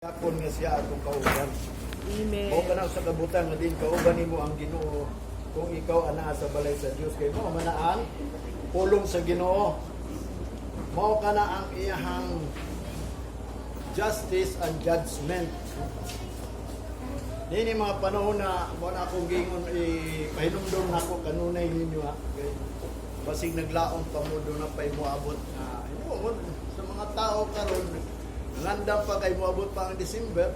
Hapon nga siya atong kauban. Amen. Mao kana sa kabutan nga din kauban nimo ang Ginoo kung ikaw anaa sa balay sa Dios, kay mao man na ang pulong sa Ginoo. Mao kana ang iyahang justice and judgment. Nini mga panahon na mo na akong giingon, ipahinumdom nako kanunay ninyo ha. Kay basig naglaom pa mo, doon na pa'y moabot na hinuon sa mga tao karon, ngandam pa kay moabot pa ang December.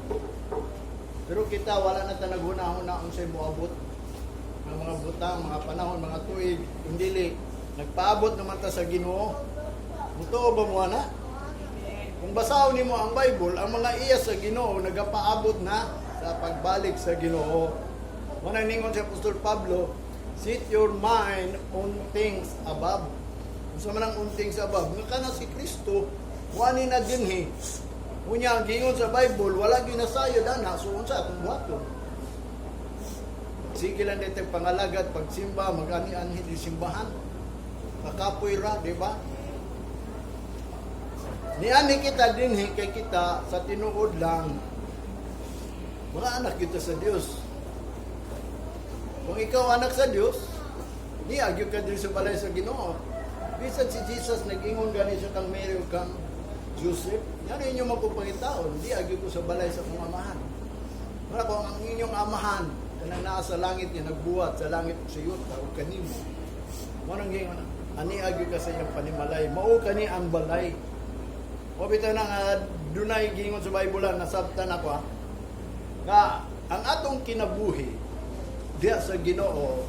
Pero kita, wala na ta naghunahuna unsay moabot ng mga butang, mga panahon, mga tuig, kundili nagpaabot naman ta sa Ginoo. Mutuo ba mo ana? Kung basahon nimo ang Bible, ang mga iya sa Ginoo nagapaabot na sa pagbalik sa Ginoo. Mao nang ningon si Apostol Pablo, "Set your mind on things above." Unsa man ang on things above? Nga kana si Kristo, wani na dinhi. Unya ang giingon sa Bible, wala gyud nasayod ana, so unsa atong buhaton? Sige lang dito pangalagad, pagsimba, mag-ani-anhi di simbahan. Kakapoy ra, di ba? Niani kita dinhi kay kita sa tinuod lang mga anak kita sa Dios. Kung ikaw anak sa Dios, niagyo ka din sa balay sa Ginoo. Bisan si Jesus nag-ingon gani siya kang Mary ug kang Joseph, "Yan inyo mapupangitaon, di agyo ko sa balay sa akong amahan." Mara kung ang inyong amahan kanang naa sa langit nga nagbuhat sa langit ug sa yuta ug kanimo. Mao nang giingon, ani agyo ka sa iyang panimalay, mao kani ang balay. O bitaw na nga dunay giingon sa Bible lang, nasabtan ako ha. Nga ang atong kinabuhi diya sa Ginoo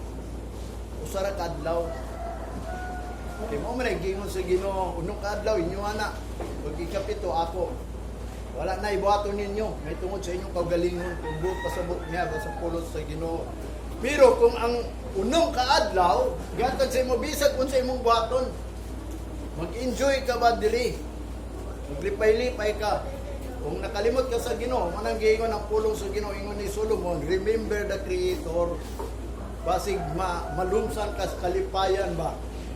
usa ra ka adlaw. Kay mao man ay giingon sa Ginoo, "Unong ka adlaw inyo ana, pag ikapito ako. Wala na ibuhaton ninyo, may tungod sa inyong kaugalingon," kung buot pasabot niya ba sa pulos sa Ginoo. Pero kung ang unong kaadlaw, gihatag sa imo bisag unsa imong buhaton. Mag-enjoy ka ba dili? Maglipay-lipay ka. Kung nakalimot ka sa Ginoo, manang giingon ang pulong sa Ginoo, ingon ni Solomon, "Remember the Creator." Basig ma malumsan ka sa kalipayan ba?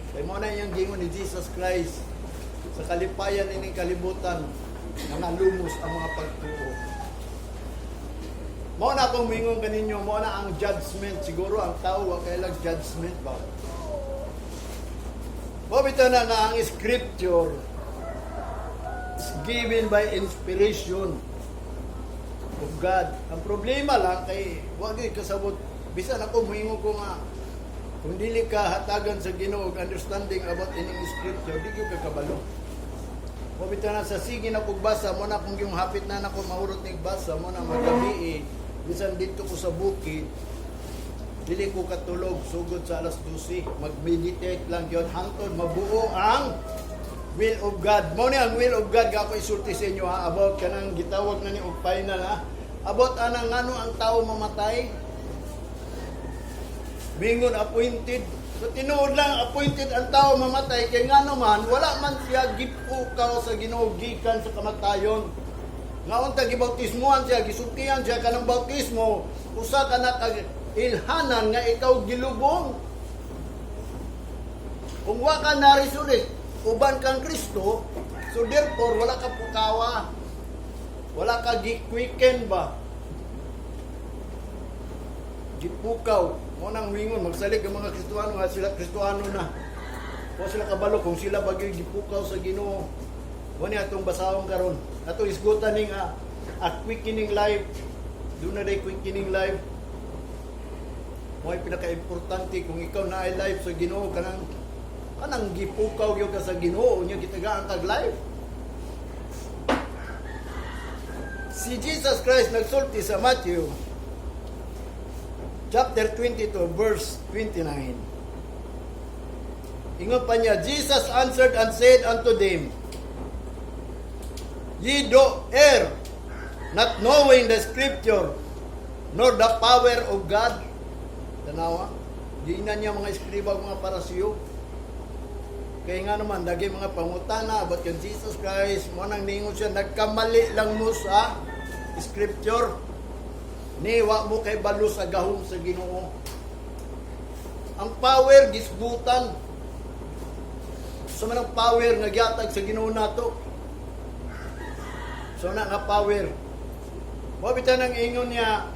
Kay mo na iyang giingon ni Jesus Christ, sa kalipayan ining kalibutan, nangalumos ang mga pagtuo. Mao na akong mingon kaninyo, mao na ang judgment. Siguro ang tao wa kailang judgment ba? Mao bitaw na nga ang scripture is given by inspiration of God. Ang problema lang kay wa gyud kasabot. Bisan ako, moingon ko nga kung dili ka hatagan sa Ginoo og understanding about ining scripture, di gyud ka kabalo. Mao bitaw na sa sige na kog basa mo na kung yung hapit na nako mahurot ning basa mo na magabi eh, bisan dito ko sa bukid, dili ko katulog sugod sa alas 12. Mag-meditate lang yun hangtod mabuo ang will of God. Mao ni ang will of God ga ako isulti sa inyo ha, about kanang gitawag na ni og final ha. About anang ngano ang tao mamatay. Mingon appointed. So tinuod lang appointed ang tao mamatay kay ngano man wala man siya gipukaw sa Ginoo gikan sa kamatayon. Nga unta gibautismohan siya, gisultihan siya kanang bautismo, usa ka na kag ilhanan nga ikaw gilubong. Kung wa ka na-resurrect uban kang Kristo, so therefore wala ka pukawa. Wala ka gi-quicken ba? Gipukaw. Mo nang wingon magsalig ang mga Kristohano nga sila Kristohano na. Wa sila kabalo kung sila bagay gipukaw sa Ginoo. Wa ni atong basahon karon. Atong isgutan ning a quickening life. Doon na day quickening life. Mo ay pinaka-importante kung ikaw na ay life sa Ginoo, kanang kanang gipukaw gyud ka sa Ginoo, unya gitagaan kag life. Si Jesus Christ nagsulti sa Matthew chapter 22 verse 29. Ingon pa niya, Jesus answered and said unto them, "Ye do err, not knowing the scripture, nor the power of God." Tanawa, giingnan niya mga eskriba ug mga Parisiyo. Kaya nga naman, dagi mga pangutana about kang Jesus Christ, mo nang ningon siya, "Nagkamali lang mo sa scripture. Ni wa mo kay balo sa gahom sa Ginoo." Ang power gisgutan. Sa man ang power nga gihatag sa Ginoo nato. So na nga power. Mao bitaw nang ingon niya,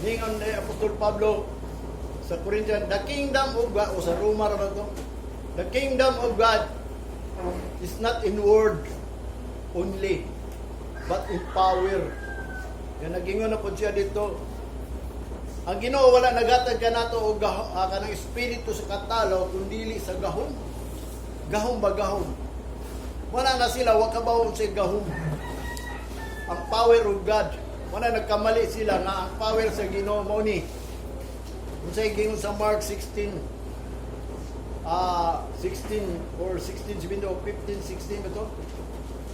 ningon ni Apostol Pablo sa Corinthian, the kingdom of God, o sa Roma ra ba to? The kingdom of God is not in word only, but in power. Yan, nagingon na po siya dito. Ang Ginoo wala nagatag kanato og kanang espiritu sa katalo kundi sa gahom. Gahom ba, gahom? Wala nga sila wa kabawon sa gahom. Ang power of God. Wala, nagkamali sila nga ang power sa Ginoo mao ni. Unsay gingon sa Mark 16 16 or 16 17 o 15 16 ba to?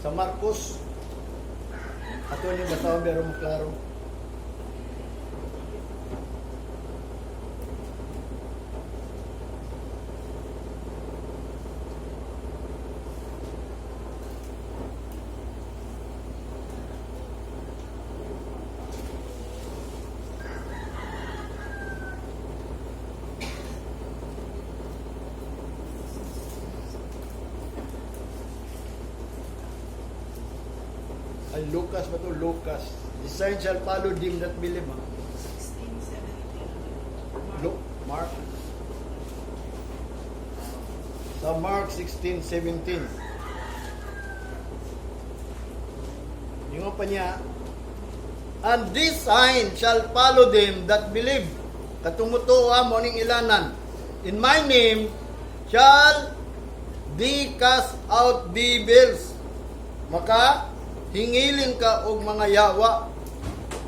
Sa Marcos. Ato ni basahon pero mo klaro. Ay, Lucas ba to? Lucas. The sign shall follow them that believe. Ha? 16, 17. Look, Mark. Sa Mark 16, 17. Ingon pa niya, "And this sign shall follow them that believe." Katong mutuo mao ning ilanan. "In my name shall they cast out devils." Maka hingilin ka og mga yawa.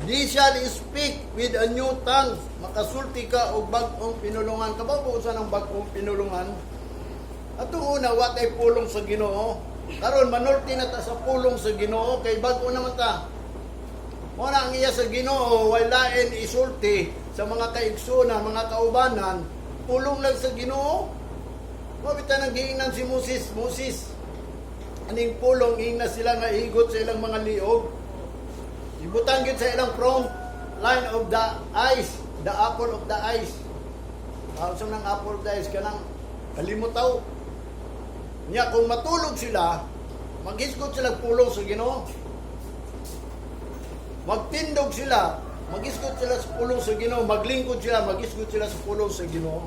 "They shall speak with a new tongue." Makasulti ka og bag-ong pinulungan. Kabaw ko unsa ng bag-ong pinulungan? Atong una, wa tay pulong sa Ginoo. Karon manulti na ta sa pulong sa Ginoo kay bag-o naman ta. Mao na ang iya sa Ginoo, way lain isulti sa mga kaigsoona, mga kaubanan, pulong lang sa Ginoo. Mao bitaw nang giingnan si Moses, "Moses, aning pulong ingna sila nga igot sa ilang mga liog. Ibutang gyud sa ilang front line of the eyes, the apple of the eyes." Unsa nang apple of the eyes, kanang kalimutaw. Nya kung matulog sila, maghisgot sila pulong sa Ginoo. Magtindog sila, maghisgot sila sa pulong sa Ginoo, maglingkod sila, maghisgot sila sa pulong sa Ginoo.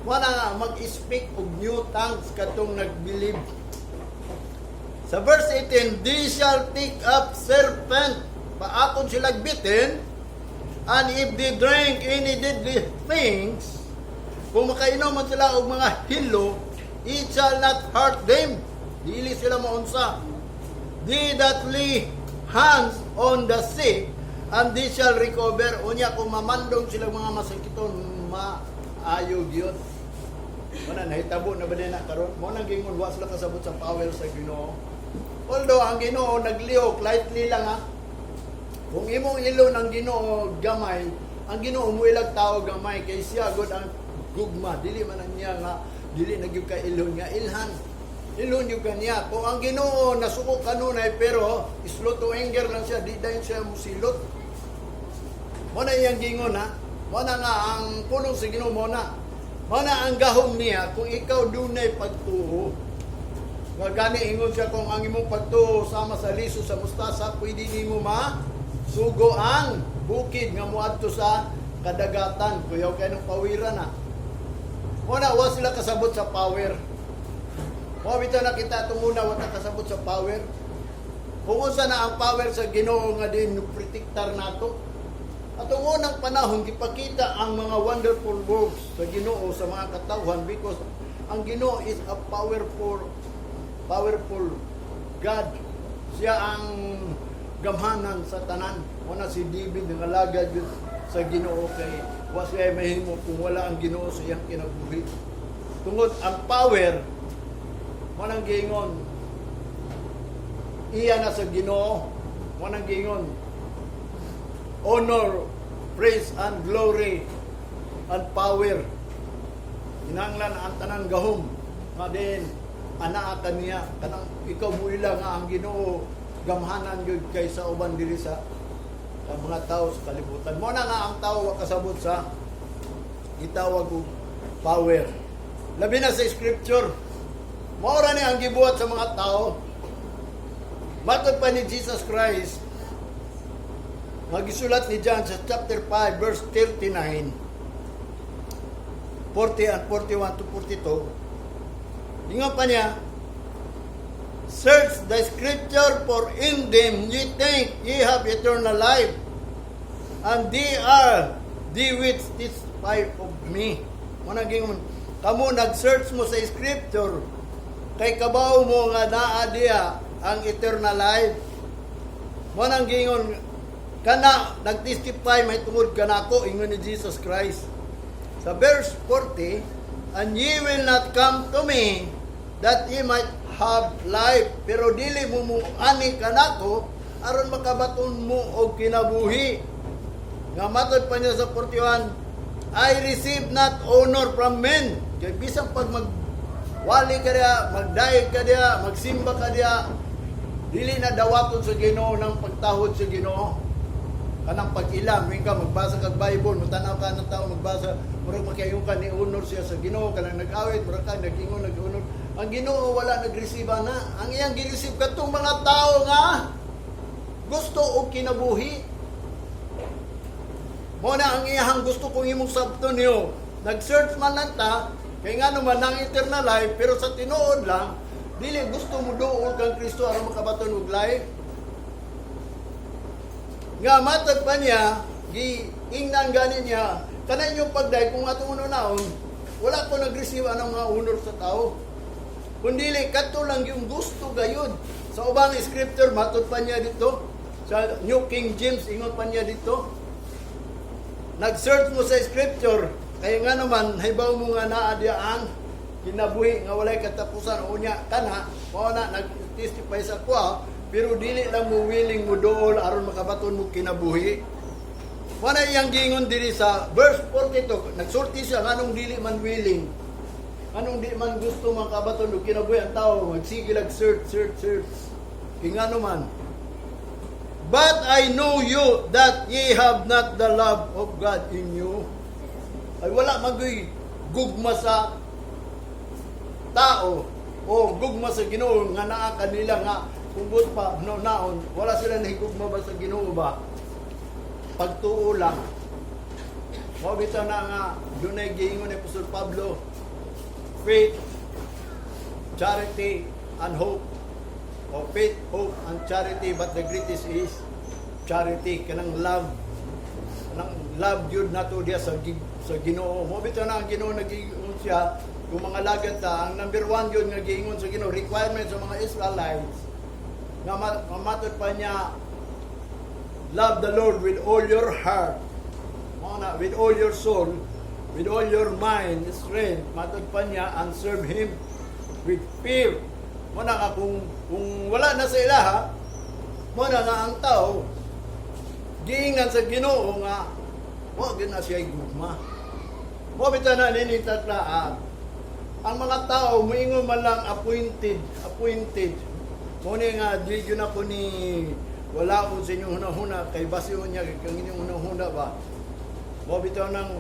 Wala nga mag-speak og new tongues katong nag-believe. Sa verse 18, "They shall take up serpent." Paakon sila bitin. "And if they drink any deadly things," kung makainom man sila og mga hilo, "it shall not hurt them." Dili sila maunsa. "They that lay hands on the sick, and they shall recover." Unya kung mamandong sila mga masakiton, maayo gyud. Wala, nahitabo na ba din na karon? Mao nang gingon, wa sila kasabot sa power sa Ginoo. Although ang Ginoo naglihok lightly lang, ha. Kung imong ilon ang Ginoo gamay, ang Ginoo muilag tao gamay kay siya gud ang gugma. Dili man ang niya nga dili na gyud ka ilon nga ilhan. Ilon gyud ka niya. Kung ang Ginoo nasuko kanunay, pero slow to anger lang siya, di dayon siya musilot. Mo na iyang gingon, ha. Mo na nga ang pulong sa Ginoo mo na. Mo na ang gahom niya kung ikaw dunay pagtuo. Nga gani ingon siya, kung ang imong pagtuo sama sa liso sa mustasa, pwede nimo ma sugo ang bukid nga moadto sa kadagatan. Kuyaw kay nung pawira na. Mo na wa sila kasabot sa power. Mo bitaw nakita itong una, wa ta kasabot sa power. Kung unsa na ang power sa Ginoo nga din protektar nato. Atong unang panahon, gipakita ang mga wonderful works sa Ginoo sa mga katawhan because ang Ginoo is a powerful powerful God. Siya ang gamhanan sa tanan. Mao si David nga alagad yun sa Ginoo kay wa siya mahimo kung wala ang Ginoo sa iyang kinabuhi. Tungod ang power mo nang giingon iya na sa Ginoo. Mo nang giingon, "Honor, praise and glory and power." Kinahanglan ang tanan gahom nga din anaa kaniya, kanang ikaw muila nga ang Ginoo gamhanan gyud kaysa uban diri sa mga tao sa kalibutan. Mo na nga ang tao wa kasabot sa gitawag og power. Labi na sa scripture. Mao ra ni ang gibuhat sa mga tao. Matod pa ni Jesus Christ, Nga gisulat ni John sa chapter 5 verse 39, 40 and 41 to 42. Ingon pa niya, "Search the scripture, for in them ye think ye have eternal life, and they are they which testify of me." Mao nang giingon, kamo nag-search mo sa scripture, kay kabaw mo nga naa diya ang eternal life. Mao nang giingon, kana nag-testify may tungod kanako, ingon ni Jesus Christ. Sa verse 40, "And ye will not come to me that ye might have life." Pero dili mo mo ani kanako aron makabaton mo og kinabuhi. Nga matod pa niya sa 41, "I receive not honor from men." Kay bisan pag magwali ka diya, magdayeg ka diya, magsimba ka diya, dili na dawaton sa Ginoo ng pagtahod sa Ginoo. Kanang pag-ilam, ka magbasa kag Bible, mutanaw ka ng tao magbasa, murag makaingon ka ni honor siya sa Ginoo, kanang nag-awit, murag ka nag-ingon, nag-honor. Ang Ginoo wala nag-receive na. Ang iyang gi-receive katong mga tao nga gusto og kinabuhi. Mao na ang iyang gusto kong imong sabton niyo. Nag-search man lang ta, kay nga naman ang eternal life, pero sa tinuod lang, dili gusto mo duol kang Kristo aron makabaton og life. Nga matod pa niya, giingnan gani niya, kana inyong pagday kung atong unaon, wala ko nag-receive anong mga honor sa tao. Kundili kadto lang yung gusto gayud. Sa ubang scripture matod pa niya dito, sa New King James ingon pa niya dito. Nag-search mo sa scripture, kaya nga naman hibaw mo nga naa diya ang kinabuhi nga walay katapusan. Unya kana mao na nag-testify sa kuha, pero dili lang mo willing mo duol aron makabaton mo kinabuhi. Wala iyang giingon diri sa verse 42. Nagsulti siya nganong dili man willing. Anong di man gusto makabaton og kinabuhi ang tao, magsige lag search, search, search. Kay ngano man. "But I know you that ye have not the love of God in you." Ay wala magoy gugma sa tao o gugma sa Ginoo nga naa kanila nga kumbot pa no naon wala sila nahigugma ba sa Ginoo ba, pagtuo lang. Mao bitaw na nga dunay giingon ni Apostol Pablo, faith, charity and hope, o faith, hope and charity, but the greatest is charity, kanang love, kanang love yun nato diya sa Ginoo. Mao bitaw na ang Ginoo nagiingon siya kung mga lagad ta, ang number one yun nga giingon sa Ginoo, requirement sa mga Israelites nga mamatod pa niya, love the Lord with all your heart. Mao na, with all your soul, with all your mind, strength, matod pa niya, and serve Him with fear. Mao na nga kung wala na sa ilaha, mao na nga ang tao, giingan sa Ginoo nga, wa gyud na siya gugma. Mao bitaw na nini tatlaan. Ang mga tao, muingon man lang appointed, appointed. Mao ni nga, di yun ako ni wala ko sa inyong hunahuna, kay base niya, kay ang inyong hunahuna ba. Mao bitaw nang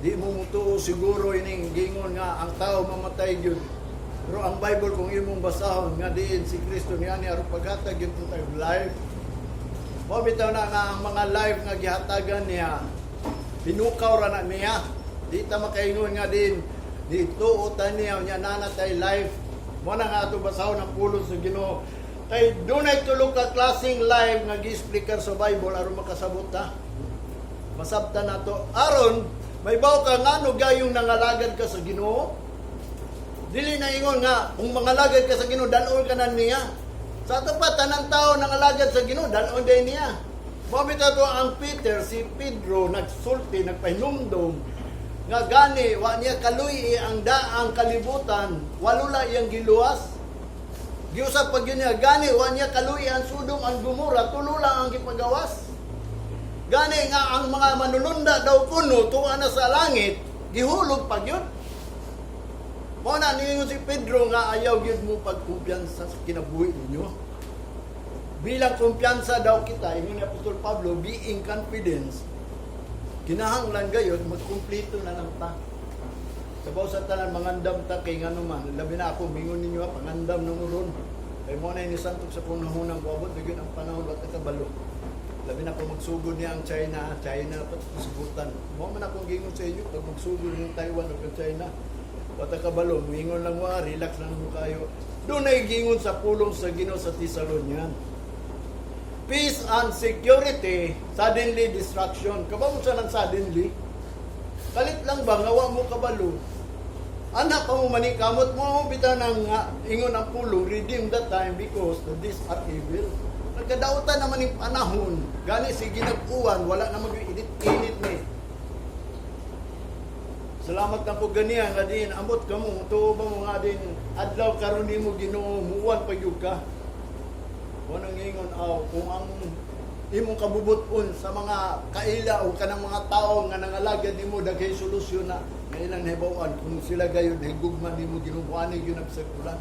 di mo mutuo siguro ining gingon nga ang tao mamatay gyud. Pero ang Bible kung imong basahon nga diin si Kristo niya ni aron paghatag gyud tayo life. Mao bitaw na nga ang mga life nga gihatagan niya, pinukaw ra na niya. Di ta makaingon nga din dituo ta niya nya nanatay life. Mao na nga ato basahon ang pulong sa Ginoo. Kay dunay tulo ka klaseng life nga gi-explicar sa Bible aron makasabot ta. Masabtan nato aron may baw ka ngano gayong nangalagad ka sa Ginoo. Dili na ingon nga kung mangalagad ka sa Ginoo, dal-on ka na niya. Sa ato pa tanang tao nangalagad sa Ginoo, dal-on din niya. Mao bitaw to ang Peter, si Pedro nagsulti, nagpahinumdom nga gani wa niya kaluy ang daang kalibutan, walula iyang giluwas. Giusap pag yun niya, gani wa niya kaluy ang Sodom ang Gomora, tulo lang ang gipagawas. Gani nga ang mga manulunda daw kuno tuwa na sa langit, gihulog pag yun. Mao na niingon si Pedro nga ayaw gyud mo pagkumpiyansa sa kinabuhi ninyo. Bilang kumpiyansa daw kita, ingon ni Apostol Pablo, being confidence, kinahanglan gayod magkumpleto na lang ta. Sabaw sa tanan mangandam ta kay ngano man, labi na ako mingon ninyo ha, pangandam ng uron. Kay mo na ni santok sa kunahunang moabot na gyud ang panahon wa ta kabalo. Labi na kung magsugod niya ang China, China pa sugutan. Mao man akong gingon sa inyo pag magsugod ng Taiwan o ang China. Wata kabalo, muingon lang mo, ah, relax lang mo kayo. Dunay gingon sa pulong sa Ginoo sa Thessalonian. Peace and security, suddenly destruction. Kabaw mo sa nang suddenly? Kalit lang ba, nga wa mo kabalo? Anak pa mo manikamot mo, bitaw nang nga, ingon ang pulong, redeem that time because the days are evil. Nagkadautan naman yung panahon, gani sige nag-uwan, wala na mag-init-init ni. Salamat na po ganiya nga din, ambot ka mo, tuo ba mo nga din, adlaw karon nimo Ginoo, muwan pa gyud ka. Wanang ingon aw kung ang imong kabubuton sa mga kaila o kanang mga tao nga nangalagad nimo, daghay solusyon na nga ilang nahibaw-an kung sila gayud higugma nimo Ginoo, ani gyud nabisag ulan.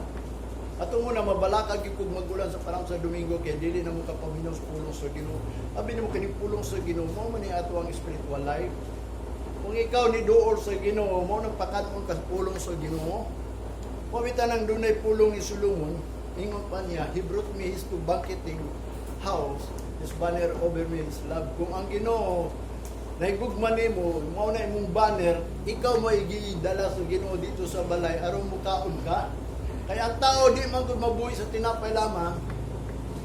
Ato mo na mabalakag gyud kog magulan sa panahon sa Domingo kay dili na mo kapaminaw sa pulong sa Ginoo. Abi nimo kining pulong sa Ginoo mao man ni ato ang spiritual life. Kung ikaw ni duol sa Ginoo, mao nang pakat-on ka sa pulong sa Ginoo. Pamita nang dunay pulong ni Solomon, ingon pa niya, "He brought me his to banqueting house, his banner over me is love." Kung ang Ginoo nahigugma nimo, mao na imong banner, ikaw mo gidala sa Ginoo dito sa balay aron mukaon ka. Kaya ang tao di man gud mabuhi sa tinapay lamang,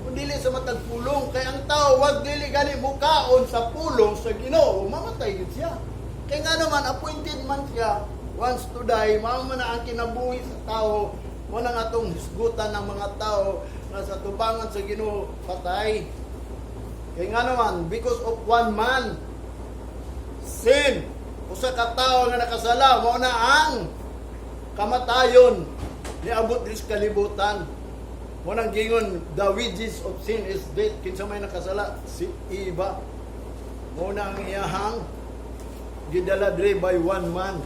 kung dili sa matag pulong. Kaya ang tao wag dili gani mukaon sa pulong sa Ginoo, mamatay gid siya. Kaya nga naman appointed man siya once to die, mao man na ang kinabuhi sa tao, mo na nga atong hisgutan ng mga tao nga sa tubangan sa Ginoo patay. Kaya nga naman, because of one man, sin, usa ka tawo nga nakasala, mao na ang kamatayon niabot diri sa kalibutan. Mao nang gingon, "The wages of sin is death." Kinsa may nakasala? Si Eva. Mao na ang iyahang gidala diri by one man.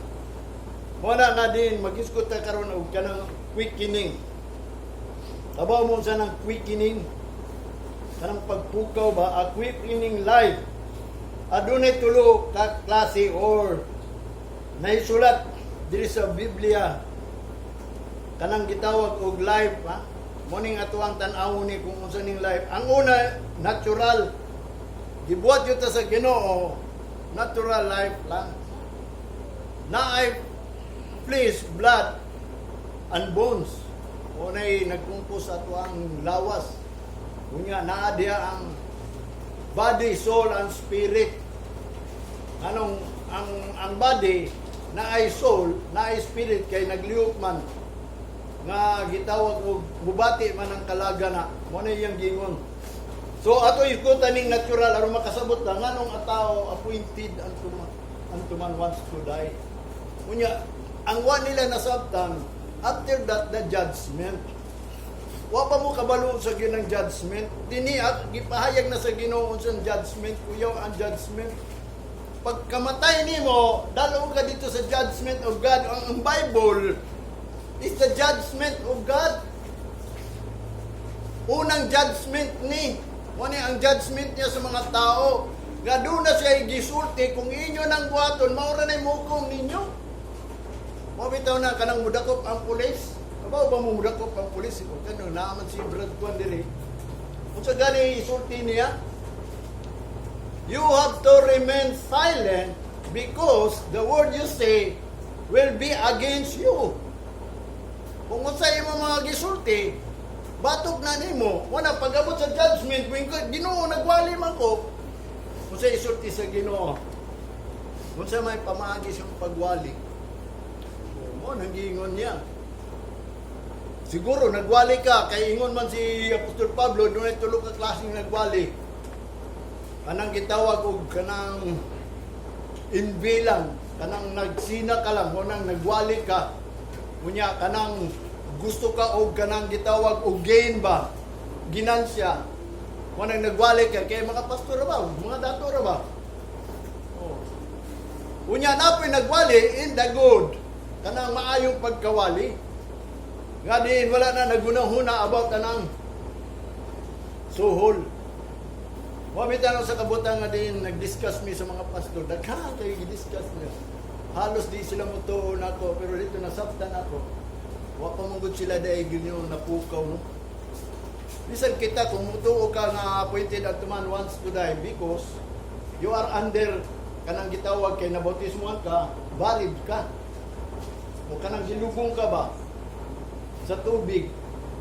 Mao na nga din magisgot ta karon og kanang quickening. Kabaw mo sa nang quickening? Kanang pagpukaw ba, a quickening life. Adunay tulo ka klase or naisulat diri sa Biblia kanang gitawag og life, ha. Mo ning ato ang tan-awon ni kung unsa ning life. Ang una, natural. Gibuhat gyud ta sa Ginoo, natural life lang. Naay flesh, blood, and bones. Unay nagkumpos sa ato ang lawas. Unya naa diha ang body, soul, and spirit. Anong ang body naay soul, naay spirit kay naglihok man nga gitawag og mubati man ang kalaga na mo na iyang gingon. So ato ikutan ning natural aron makasabot ta nganong ang tao appointed unto man once to die. Unya ang wa nila nasabtan, after that the judgment. Wa pa mo kabalo sa ginang judgment. Dini at gipahayag na sa Ginoo unsa ang judgment, kuyaw ang judgment. Pagkamatay nimo, dalo ka dito sa judgment of God. Ang Bible is the judgment of God. Unang judgment ni. Mo ni ang judgment niya sa mga tao. Nga doon na siya gisulti kung inyo nang buhaton, mao ra na'y mukom ninyo. Mo bitaw na kanang mudakop ang pulis. Kabaw ba mo mudakop ang pulis? O kano naaman si Brad Juan diri. Unsa gani isulti niya? You have to remain silent because the word you say will be against you. Kung unsa imo mga gisulti, batok na nimo. Wala pag-abot sa judgment, kung Ginoo, nagwali man ko. Unsa isulti sa Ginoo? Unsa may pamaagi sa pagwali? Mo nang giingon niya. Siguro nagwali ka kay ingon man si Apostol Pablo, dunay tulo ka klaseng nagwali. Kanang gitawag og kanang envy lang, kanang nagsina ka lang, mo nang nagwali ka. Unya kanang gusto ka og kanang gitawag og gain ba? Ginansya. Mo nang nagwali ka kay mga pastor ra ba, mga dato ra ba? Oh. Unya napoy nagwali in the good. Kanang maayong pagkawali. Nga diin wala na nagunahuna about kanang suhol. Wa mi tanong sa kabutan nga din nag-discuss mi sa mga pastor. Daghan kayo gi-discuss niya. Halos di sila motuo nako pero dito nasabtan ako. Wa pa man gud sila dahil ginyo napukaw, no. Bisan kita, kung mutuo ka nga appointed unto man once to die, because you are under kanang gitawag kay nabautismohan ka, valid ka. O kanang gilubong ka ba sa tubig.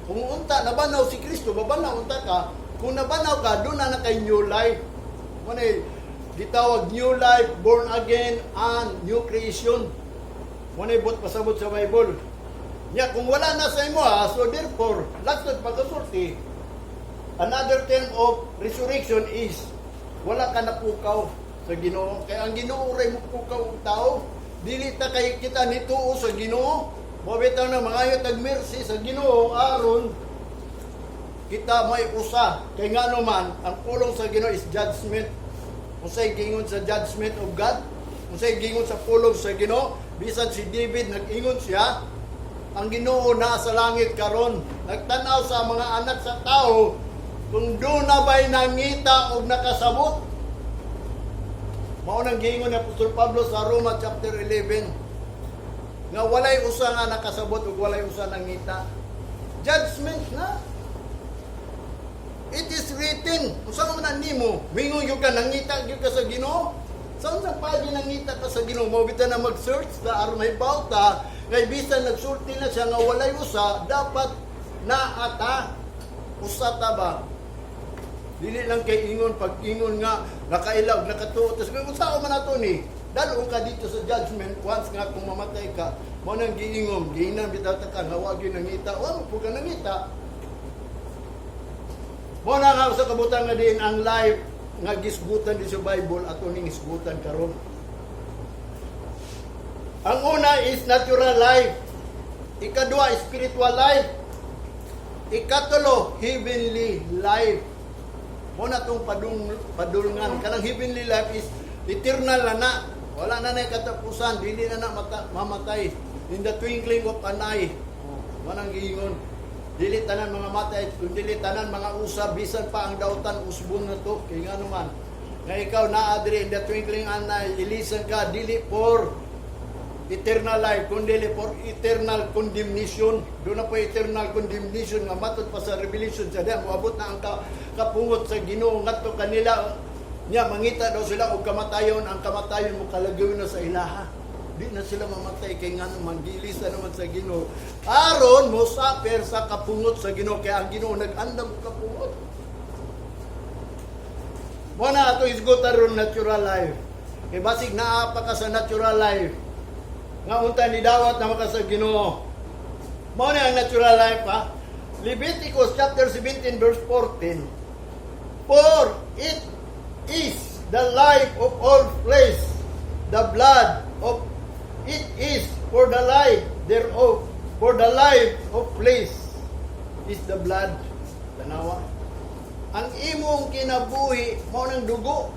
Kung unta nabanaw si Kristo, babanaw unta ka. Kung nabanaw ka, doon na na kay new life. Mao gitawag new life, born again, and new creation. Mao buot pasabot sa Bible. Nya kung wala na sa imo ha, so therefore, laksod pagkasulti, another term of resurrection is wala ka napukaw sa Ginoo. Kaya ang Ginoo ray mo pukaw og tao. Dili ta kay kita nituo sa Ginoo. Mao bitaw na mangayo tag mercy sa Ginoo aron kita may usa. Kay ngano man, ang pulong sa Ginoo is judgment. Unsay gingon sa judgment of God? Unsay gingon sa pulong sa Ginoo? Bisan si David nag-ingon siya, ang Ginoo naa sa langit karon, nagtan-aw sa mga anak sa tao kung duna ba'y nangita og nakasabot. Mao nang giingon ni Apostol Pablo sa Roma chapter 11 nga walay usa nga nakasabot ug walay usa nangita. Judgment na. It is written. Unsa man na nimo? Mingon gyud ka, nangita gyud ka sa Ginoo. Sa unsang pagi nangita ka sa Ginoo? Mao bitaw na mag-search ta aron mahibaw ta nga bisan nagsulti na siya nga walay usa, dapat naa ta, usa ta ba? Dili lang kay ingon pag ingon nga nakailag, nakatuo, tas kung unsa man ato ni dalo ka dito sa judgment once nga kung mamatay ka. Mao nang giingon, giinan bitaw ta ka nga wa gyud nangita, wa mo pud ka nangita. Mao na nga sa kabutan nga din ang life nga gisgutan di sa Bible, ato ning hisgutan karon. Ang una is natural life. Ikadua, spiritual life. Ikatulo, heavenly life. Mao na tong padulngan. Kanang heavenly life is eternal na na. Wala na na katapusan, dili na na mamatay. In the twinkling of an eye. Oh, manang giingon. Dili tanan mga matay, kung dili tanan mga usab, bisan pa ang dautan, usbon na to. Kay nga naman, nga ikaw naa diri, in the twinkling an eye, ilisan ka, dili for eternal life, kundi for eternal condemnation. Duna po eternal condemnation nga matod pa sa Revelation sa diyan, moabot na ang kapungot sa Ginoo ngadto kanila. Nya mangita daw sila og kamatayon, ang kamatayon mo kalagaw na sa ilaha. Di na sila mamatay kay nga naman gilisan naman sa Ginoo. Aron mo suffer sa kapungot sa Ginoo, kay ang Ginoo nag-andam og kapungot. Mo na ato isgutan ron natural life. Kay basig naa pa ka sa natural life nga unta ni dawat na maka sa Ginoo. Mao na ang natural life ha. Leviticus chapter 17 verse 14. "For it is the life of all flesh, the blood of it is for the life thereof, for the life of flesh is the blood." Tanawa. Ang imong kinabuhi mao nang dugo.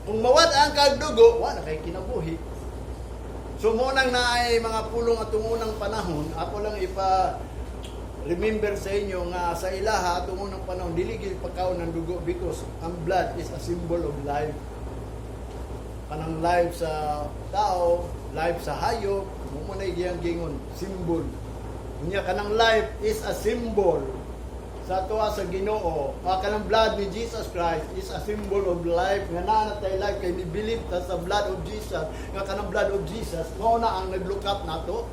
Kung mawad-an kag dugo, wa na kay kinabuhi. So mo nang naay mga pulong atong unang panahon, ako lang ipa remember sa inyo nga sa ilaha atong unang panahon dili gyud pagkaon ng dugo because ang blood is a symbol of life. Kanang life sa tao, life sa hayop, mo mo na giyang gingon, symbol. Unya kanang life is a symbol sa atoa sa Ginoo. Mga kanang blood ni Jesus Christ is a symbol of life nga naa na tay life kay ni believe ta sa blood of Jesus, nga kanang blood of Jesus mao na ang naglukap nato.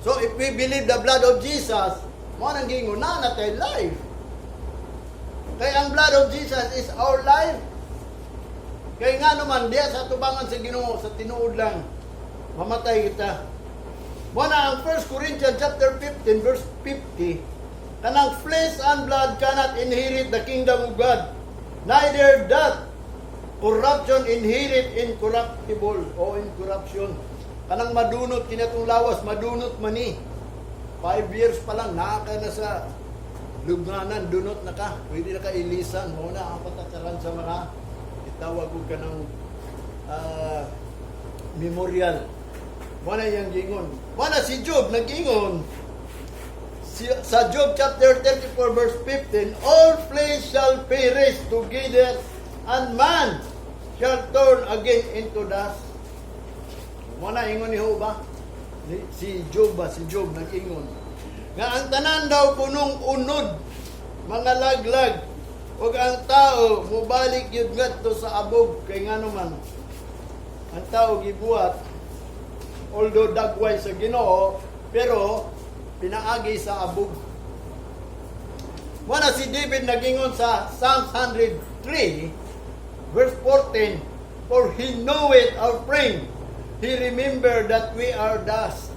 So if we believe the blood of Jesus, mao nang gingon naa na tay life. Kay ang blood of Jesus is our life. Kay nga naman diya sa tubangan sa Ginoo, sa tinuod lang mamatay kita. Mao na ang 1 Corinthians chapter 15 verse 50, kanang "Flesh and blood cannot inherit the kingdom of God, neither doth corruption inherit incorruptible" o incorruption. Kanang madunot kinatong lawas, madunot man ni. 5 years pa lang naa ka na sa lubnganan, dunot na ka. Pwede na ka ilisan. Mao na ang patakaran sa mga itawag og kanang memorial. Mao na iyang gingon. Mao na si Job nag-ingon sa Job chapter 34 verse 15, "All flesh shall perish together and man shall turn again into dust." Mao na ingon ni Job ba? Si Job ba? Si Job nag-ingon. Nga ang tanan daw kunong unod, mga laglag, ug ang tao mubalik yun ngadto sa abog, kay ngano man ang tao gibuhat, although dagway sa Ginoo, pero pinaagi sa abog. Wala si David nagingon sa Psalms 103 verse 14, "For He knoweth our frame, He remember that we are dust."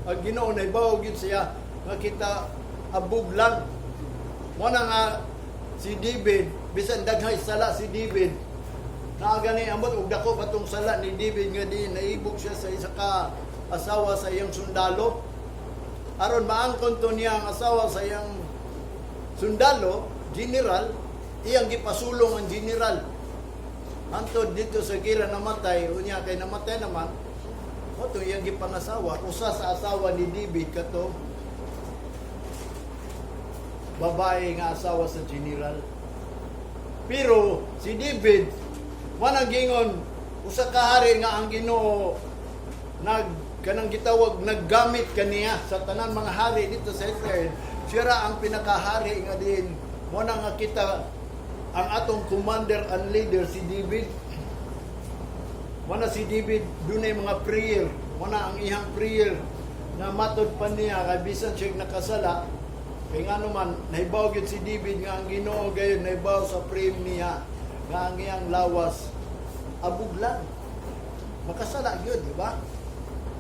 Ang Ginoo naibaw gyud siya nga kita abog lang. Mo na nga si David, bisan daghay sala si David, naa gani ambot og dako pa tong sala ni David nga di naibog siya sa isa ka asawa sa iyang sundalo. Aron maangkon to niya ang asawa sa iyang sundalo, general, iyang gipasulong ang general. Hantod dito sa gira namatay, unya kay namatay naman, mo to iyang gipangasawa, usa sa asawa ni David kato babae nga asawa sa general. Pero si David, wanang gingon, usa ka hari nga ang Ginoo nag kanang gitawag naggamit kaniya sa tanan mga hari dito sa Israel. Siya ra ang pinakahari nga din mo na nga kita ang atong commander and leader si David. Mo na si David dunay mga prayer. Mo na ang iyang prayer na matod pa niya kay bisan siya nakasala, kay ngano man nahibaw gyud si David nga ang Ginoo gayon nahibaw sa frame niya nga ang iyang lawas abog lang, makasala gyud, di ba?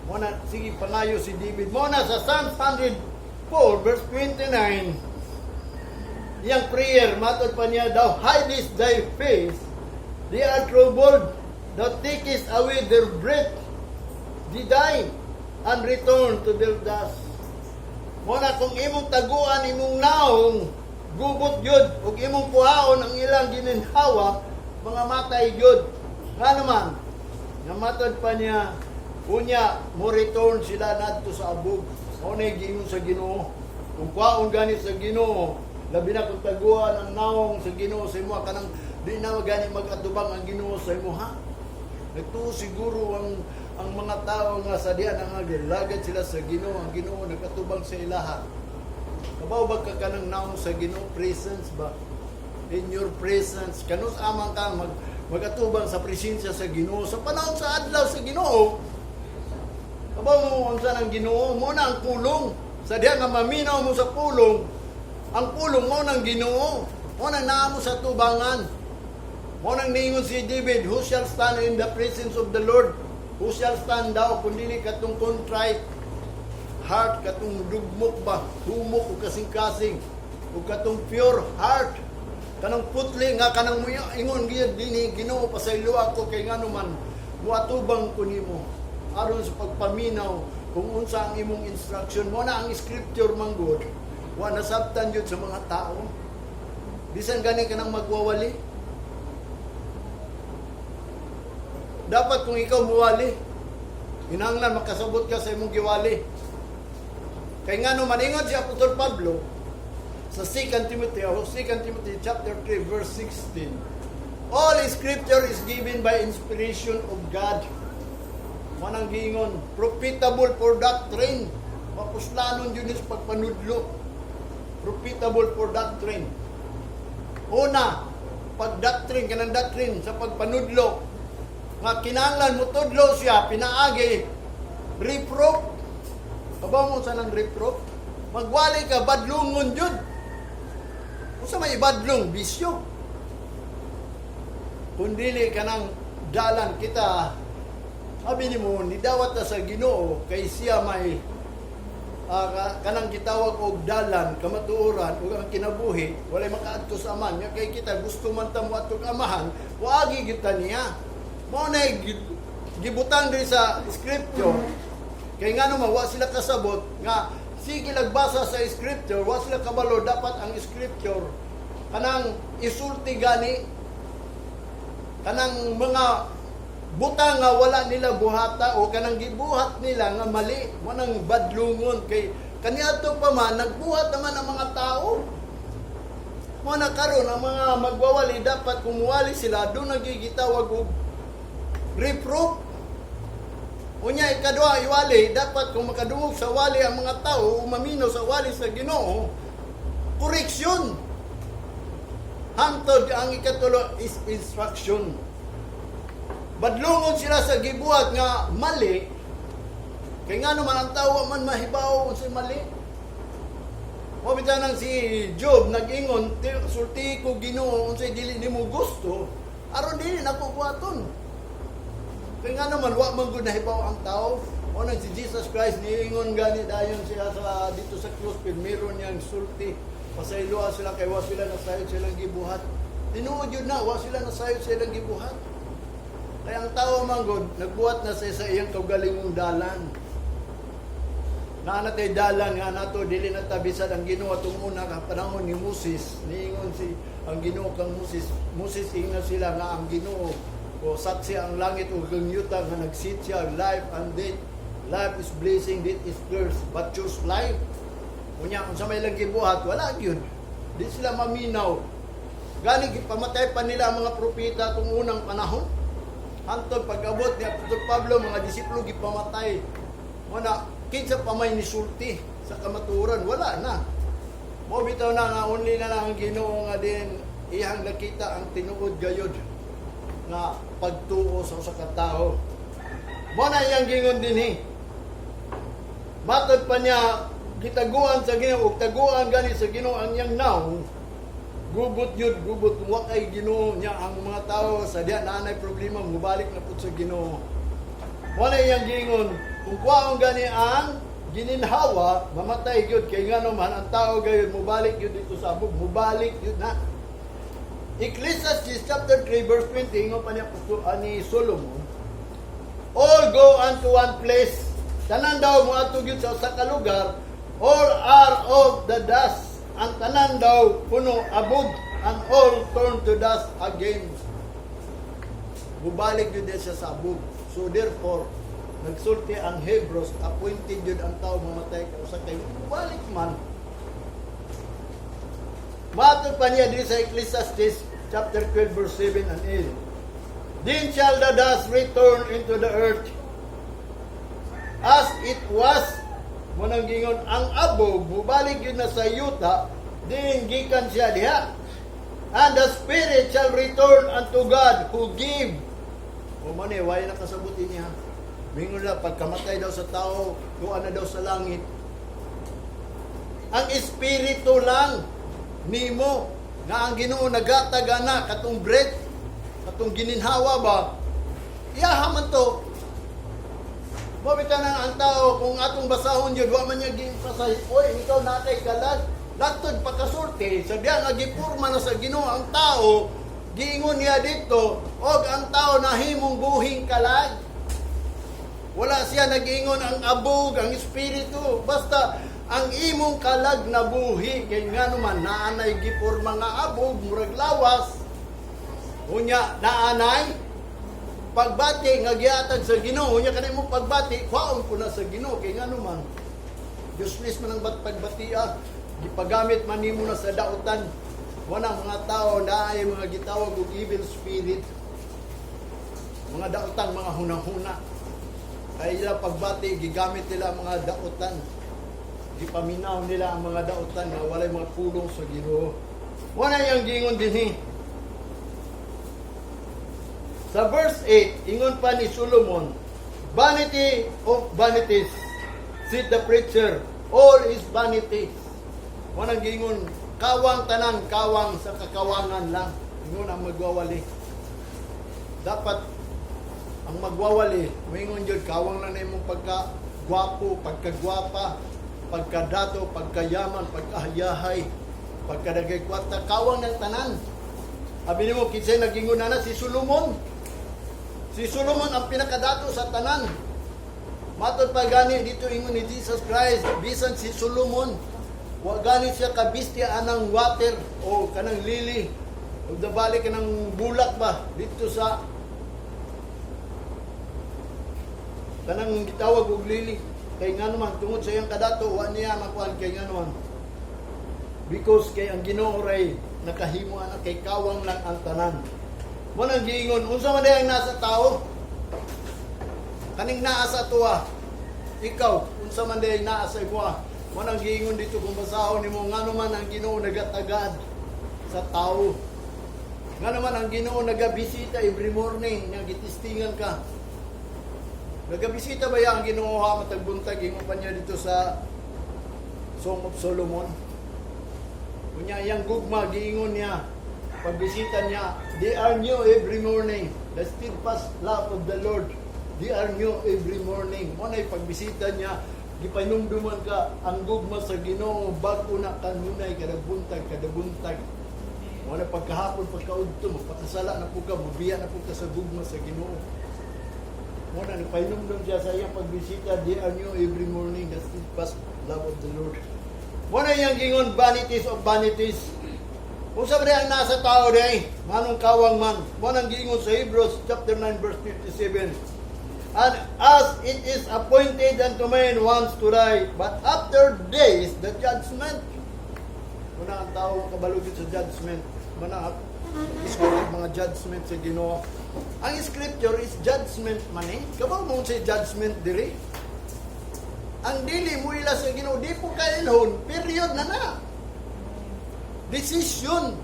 Mo na sige pangayo si David. Mo na sa Psalms 104 verse 29, iyang prayer, matod pa niya, "Thou hidest thy face, they are troubled. Thou takest away their breath, they die and return to their dust." Mo na kung imong taguan imong naong, gubot gyud, ug imong kuhaon ang ilang gininhawa, mga matay gyud. Nga naman, nga matod pa niya, unya mo return sila nadto sa abog. Mao na giingon sa Ginoo. Kung kuhaon gani sa Ginoo, labi na kung taguan ang naong sa Ginoo sa imo, kanang di na gani mag-atubang ang Ginoo sa imo ha. Nagtuo siguro ang mga tao nga sa diyan ang lagad sila sa Ginoo, ang Ginoo nag-atubang sa ilaha. Kabaw ba ka kanang naong sa Ginoo, presence ba? In your presence, kanus amang ka magatubang sa presensya sa Ginoo sa panahon sa adlaw sa Ginoo. Kabaw mo unsa ng Ginoo, mo na ang pulong. Sa diha nga maminaw mo sa pulong, ang pulong mo ng Ginoo. Mo nang naa mo sa tubangan. Mo nang ningon si David, "Who shall stand in the presence of the Lord? Who shall stand daw kung dili katong contrite heart, katong dugmok ba, humok o kasing-kasing, o katong pure heart, kanang putli nga kanang muya, ingon gyud dinhi, Ginoo, pasaylo ako kay ngano man muatubang ko nimo aron sa pagpaminaw kung unsa ang imong instruction." Mo na ang scripture man gud wa nasabtan jud sa mga tao, bisan gani kanang magwawali. Dapat kung ikaw muwali, kinahanglan makasabot ka sa imong giwali. Kay ngano maningon si Apostol Pablo sa 2 Timothy, o 2 Timothy chapter 3 verse 16, "All scripture is given by inspiration of God." Manang giingon, profitable for doctrine. Mapuslanon yun is pagpanudlo. Profitable for doctrine. Una, pag doctrine, kanang doctrine sa pagpanudlo, nga kinahanglan mo tudlo siya, pinaagi, reproof. Kabaw mo sa nang reproof? Magwali ka, badlungon yun. Unsa may ibadlong? Bisyo. Kung dili ka ng dalan kita, sabi ni mo, nidawat ta sa Ginoo kay siya may kanang gitawag og dalan, kamatuoran ug ang kinabuhi, walay makaadto sa Amahan. Nya kay kita gusto man ta moadtog Amahan, waagi kita niya. Mao na gibutang diri sa scripture kay ngano man wa sila kasabot nga sige lagbasa sa scripture, wa sila kabalo dapat ang scripture kanang isulti gani kanang mga butang nga wala nila buhata o kanang gibuhat nila nga mali. Mo nang badlungon kay kaniadto pa man nagbuhat naman ang mga tao. Mo na karon ang mga magwawali, dapat kung muwali sila, doon nagigitawag og reproof. Unya ikaduha, iwali, dapat kung makadungog sa wali ang mga tao, maminaw sa wali sa Ginoo, correction. Hangtod ang ikatulo is instruction. Badlungon sila sa gibuhat nga mali, kay nga naman ang tao man mahibaw unsay mali. Mo bitaw nang si Job nag-ingon, "Sulti ko Ginoo unsay dili nimo gusto, aron dili nako buhaton." Kay nga naman wa man gud nahibaw ang tao. O nang si Jesus Christ niingon gani dayon siya sa dito sa krus, meron niyang sulti. Pasayloa sila kay wa sila nasayod silang gibuhat. Tinuod yun na, wa sila nasayod silang gibuhat. Kaya ang tao man gud, nagbuhat na siya sa iyang kaugalingong dalan. Naa na tay dalan nga nato dili na ta bisan ang Ginoo atong una ka panahon ni Moses, niingon si ang Ginoo kang Moses, Moses, ingna sila nga ang Ginoo o saksi ang langit ug ang yuta nga nag-sit siya life and death. Life is blessing, death is curse, but choose life. Unya unsa may lang gibuhat, wala gyud. Di sila maminaw. Gani gipamatay pa nila ang mga propeta atong unang panahon. Hantod pag-abot ni Apostol Pablo, mga disipulo gipamatay. Wala, kinsa pa may nisulti sa kamatuoran, wala na. Mo bitaw na nga only na lang ang Ginoo nga din iyang nakita ang tinuod gayod nga pagtuo sa usa ka tawo. Mo na iyang gingon dinhi. Matod pa niya gitaguan sa Ginoo ug taguan gani sa Ginoo ang iyang nawong. Gubot yun, gubot. Kung wa kay Ginoo niya ang mga tao sa diya na anay problema, mubalik na pud sa Ginoo. Wala iyang gingon, kung kuwaon gani ang gininhawa, mamatay gyud kay ngano man ang tao gayud mubalik gyud dito sa abog, mubalik gyud na. Ecclesiastes chapter 3 verse 20, ingon pa niya ani Solomon, "All go unto one place." Tanan daw moadto gyud sa usa ka lugar, all are of the dust. Ang tanan daw puno abog and all turn to dust again. Mubalik gyud siya sa abog. So therefore, nagsulti ang Hebrews, appointed yun ang tao mamatay ka usa kay mubalik man. Matod pa niya diri sa Ecclesiastes chapter 12 verse 7 and 8. "Then shall the dust return into the earth as it was." Munang gingon, ang abog, mubalik yun na sa yuta, din gikan siya diha. "And the spirit shall return unto God who give." O man eh, why nakasabutin niya? Mingon na, pagkamatay daw sa tao, tuwa na daw sa langit. Ang espiritu lang nimo nga ang Ginoo nagatag ana katong breath, katong gininhawa ba, iyaha man to. Mabita na ang tao, kung atong basahon yun, wa man niya gipasahi, "Oy, ikaw na kay kalag." Latod pagkasulti, sa diya nga gipurma na sa Ginoo ang tao, giingon niya dito, og ang tao nahimong buhing kalag. Wala siya nag-ingon ang abog, ang espiritu. Basta ang imong kalag na buhi, kay nga naman, naanay gipurma nga abog, murag lawas. Unya, naanay, pagbati nga gihatag sa Ginoo, unya kanay mo pagbati, kwaon ko na sa Ginoo, kay nga naman, useless man ang bat pagbatia, gipagamit man nimo na sa dautan. Wala mga tao na ay mga gitawag og evil spirit. Mga daotang mga hunahuna. Kaya ila pagbati, gigamit nila ang mga dautan. Gipaminaw nila ang mga dautan nga walay mga pulong sa Ginoo. Wala yang gingon dinhi. Sa verse 8, ingon pa ni Solomon, "Vanity of vanities, said the preacher, all is vanity." Walang gingon, kawang tanan, kawang sa kakawangan lang. Ingon ang magwawali. Dapat ang magwawali, mingon yun, kawang lang na imong pagka gwapo, pagkagwapa, pagkadato, pagkayaman, pagkahayahay, pagkadagay kwarta, kawang ng tanan. Abi nimo, kinsay nagingon na si Solomon. Si Solomon ang pinakadato sa tanan. Matod pa gani dito ingon ni Jesus Christ, bisan si Solomon, wa gani siya kabistya anang water o kanang lily o dabali kanang bulak ba dito sa kanang gitawag og lily, kay nga naman tungod sa iyang kadato wa niya makuan, kay nga naman because kay ang Ginoo ray nakahimo ana, kay kawang lang ang tanan. Mo nang giingon, unsa man ang nasa tao? Kaning naa sa atoa. Ikaw, unsa man diay naa sa imoha. Mao nang giingon dito, kung basahon nimo, ngano man ang Ginoo nagatagad sa tao. Ngano man ang Ginoo nagabisita every morning, nga gitistingan ka. Nagabisita ba ya ang Ginoo ha matag buntag? Ingon pa niya dito sa Song of Solomon. Unya iyang gugma, giingon niya, pagbisita niya, they are new every morning. The steadfast love of the Lord, they are new every morning. Mao na pagbisita niya, gipanumduman ka ang gugma sa Ginoo, bag-o na kanunay kada buntag, kada buntag. Mao na pagkahapon, pagkaudto, magpakasala na po ka, mubiya na po ka sa gugma sa Ginoo. Mao na nagpahinumdum siya sa iyang pagbisita, they are new every morning, the steadfast love of the Lord. Mao na iyang gingon, vanities of vanities. Kung sa ang nasa tao day, manong kawang man. Mao nang giingon sa Hebrews chapter 9 verse 57. "And as it is appointed unto man once to die, but after this, the judgment." Una ang tao kabalugid sa judgment. Mana script mga judgment sa Ginoo. Ang scripture is judgment man eh. Kabaw mo sa judgment diri. Ang dili mo ila sa Ginoo, di po kailhon, period na na. Decision.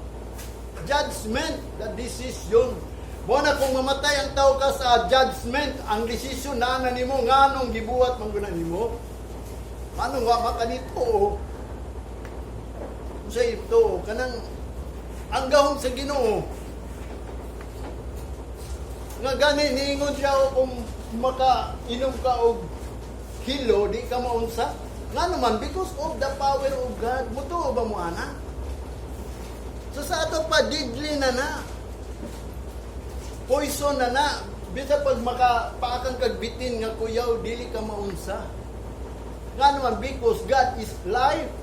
Judgment, the decision. Mo na kung mamatay ang tao ka sa judgment, ang decision na na nimo, nganong gibuhat man guna nimo? Anong wa makanito? Unsa ito kanang ang gahom sa Ginoo? Nga gani niingon siya, o kung makainom ka og hilo, di ka maunsa. Ngano man? Because of the power of God. Mutuo ba mo ana? So sa ato pa, deadly na na. Poison na na. Bisa pag makapaakang kag bitin nga kuyaw, dili ka maunsa. Ngano man? Because God is life.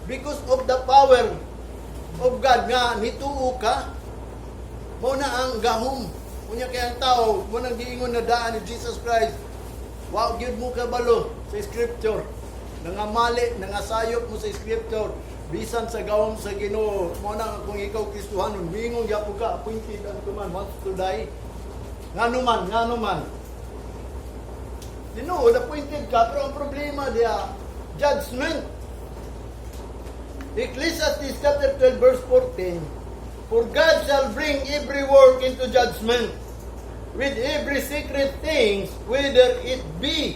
Because of the power of God nga nituo ka, mao na ang gahom. Unya kay ang tao, mao nang giingon na daan ni Jesus Christ, wa gyud mo kabalo sa scripture. Nangamali, nangasayop mo sa scripture, bisan sa gahom sa Ginoo. Mao na kung ikaw Kristohanon, miingon gyapon ka, appointed unto man once to die. Ngano man, ngano man. Tinuod, appointed ka, pero ang problema diya, judgment. Ecclesiastes chapter 12 verse 14, "For God shall bring every work into judgment with every secret things, whether it be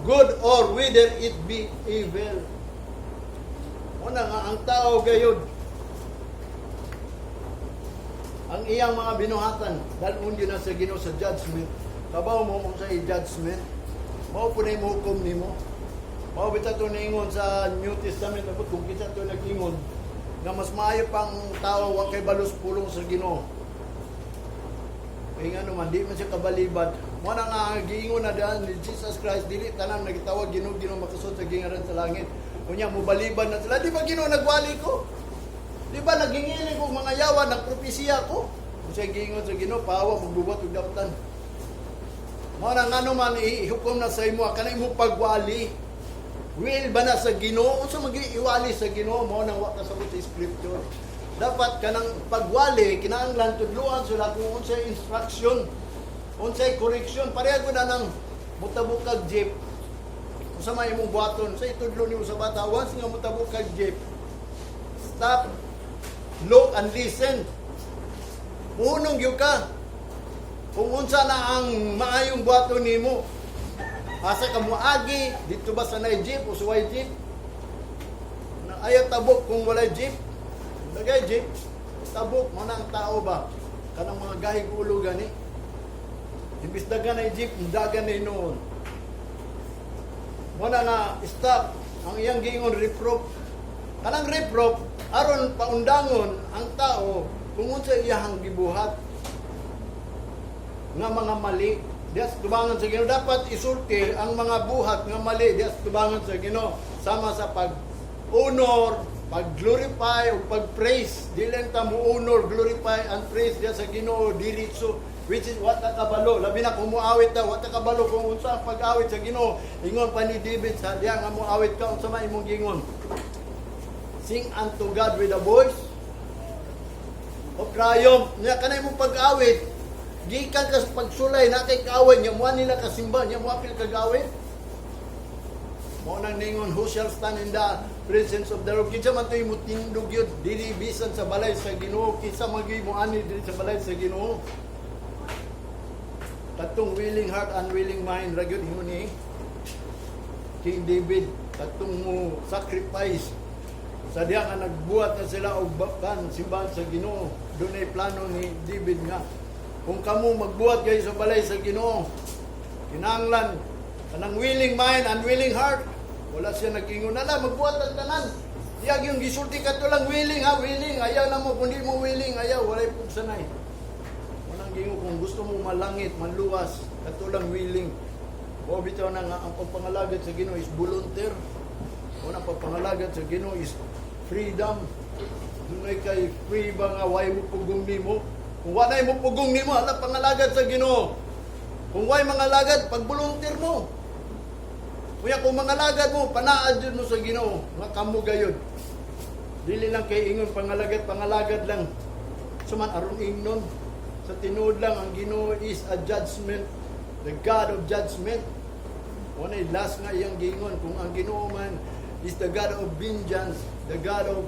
good or whether it be evil." Una nga, ang tao gayod, ang iyang mga binuhatan, dal-on yun na sa Ginoo sa judgment. Kabaw mo kung sa judgment, mao po na yung hukom nimo. Mao bitaw to niingon sa New Testament, abot kung kita to nag-ingon, nga mas maayo pang tao wa kay balos pulong sa Ginoo. Kay nga naman, di man siya kabalibad. Mao na nga giingon na daan ni Jesus Christ, dili tanan nagitawag "Ginoo, Ginoo" makasud sa gingaran sa langit. Unya mobalibad na sila, "Di ba, Ginoo, nagwali ko? Di ba naghingiling ko mga yawa, nagpropesiya ko?" Kung siya giingon sa Ginoo, "Pahawa, magbubat og dautan." Mao na ngano man ihukom na sa imo kanay mo pagwali. Will ba na sa Ginoo? Unsa magi iwali sa Ginoo? Mao nang wa kasabot sa scripture. Dapat kanang pagwali kinahanglan tudluan sila kung unsay instruction, unsay correction. Pareha ko na nang mutabok kag jeep. Unsa may imong buhaton? Sa itudlo nimo sa bata, once nga mutabok kag jeep, stop, look and listen. Muhunong gyud ka. Kung unsa na ang maayong buhaton nimo. Asa ka moagi, dito ba sa nay jeep o sa way jeep? Na ayaw tabok kung walay jeep. Lagay jeep, tabok mo na ang tao ba? Kanang mga gahig ulo gani. Imbis dagan na jeep, dagan na noon. Mo na nga stop ang iyang giingon, reproof. Kanang reproof aron paundangon ang tao kung unsa iyahang gibuhat nga mga mali diya sa tubangan sa Ginoo. Dapat isulti ang mga buhat nga mali diya sa tubangan sa Ginoo, sama sa pag honor, pag glorify o pag praise. Dili lang ta mo honor, glorify and praise diya sa Ginoo diretso, which is wa ta kabalo, labi na kung moawit ta, wa ta kabalo kung unsa ang pag-awit sa Ginoo. Ingon pa ni David sa diya nga moawit ka, unsa man imong gingon? "Sing unto God with a voice of triumph." Nya kanay imong pag-awit. Gikan ka sa pagsulay na kay kaaway nya mo nila kasimba nya mo apil kagawin. Mao nang ningon, "Who shall stand in the presence of the Lord?" Kinsa man to'y mutindog yun dili bisan sa balay sa Ginoo? Kinsa man gyud mo ani dili sa balay sa Ginoo? Katong willing heart and willing mind ra gyud, ingon ni King David, katong mo sacrifice sa diha nga nagbuhat na sila og kan simbahan sa Ginoo. Dunay plano ni David nga kung kamo magbuhat kayo sa balay sa Ginoo, kinahanglan kanang willing mind and willing heart. Wala siya nag-ingon na magbuhat ang tanan. Iyag yung gisulti kato lang willing ha, willing. Ayaw na mo, kundi mo willing, ayaw, walay pugsanay. Walang gingo kung gusto mo malangit, manluwas, kato lang willing. O bitaw na nga ang pagpangalagad sa Ginoo is volunteer. O ang pagpangalagad sa Ginoo is freedom. Dunay kay free ba nga way mo pugong nimo? Kung walay mo pugong nimo, ala pangalagad sa Ginoo. Kung way mga lagad, pag-volunteer mo. Kuya, kung mga lagad mo, panaad yun mo sa Ginoo, nga kamo gayod. Dili lang kay ingon pangalagad, pangalagad lang. Suman aron ingnon. Sa tinuod lang, ang Ginoo is a judgment, the God of judgment. Wala last nga iyang giingon kung ang Ginoo man is the God of vengeance, the God of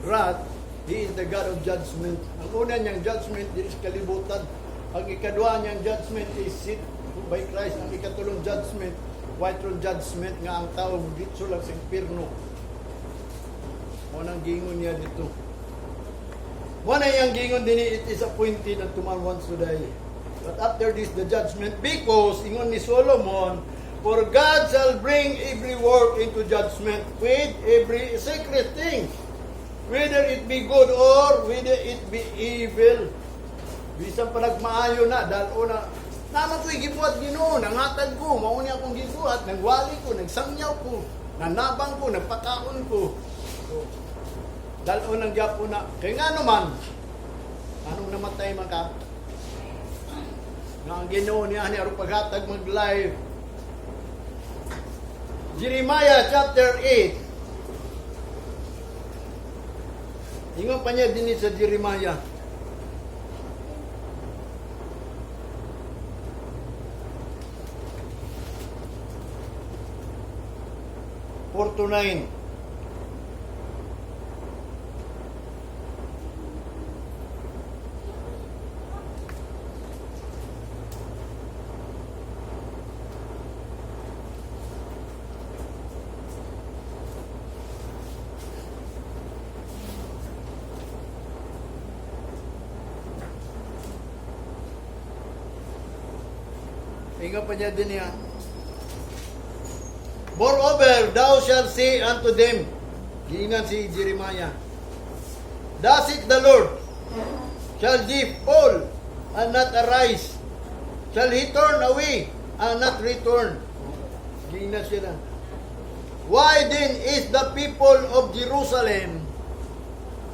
wrath, He is the God of judgment. Ang una niyang judgment is kalibutan. Ang ikaduha niyang judgment is seat by Christ. Ang ikatulong judgment, white throne judgment, nga ang tao ditso lang sa impierno. Mo nang giingon niya dito. Mo na iyang giingon din, "It is appointed unto man once to die. But after this, the judgment," because ingon ni Solomon, "For God shall bring every work into judgment with every secret thing, whether it be good or whether it be evil." Bisan pa nagmaayo na, dahil una, naman ko'y gibuhat Ginoo, nangatag ko, mao ni akong gibuhat, nagwali ko, nagsangyaw ko, nanabang ko, nagpakaon ko. So, dal-on ang gyapon na. Kaya nga naman, anong namatay man ka? Nga ang Ginoo niya ni aron paghatag mag-live. Jeremiah chapter 8. Ingon pa niya din sa Jeremiah. 4 to 9. Ingon pa niya din niya. "Moreover, thou shalt say unto them," giingnan si Jeremiah, "Thus saith the Lord, shall ye fall and not arise? Shall he turn away and not return?" Giingnan siya na. "Why then is the people of Jerusalem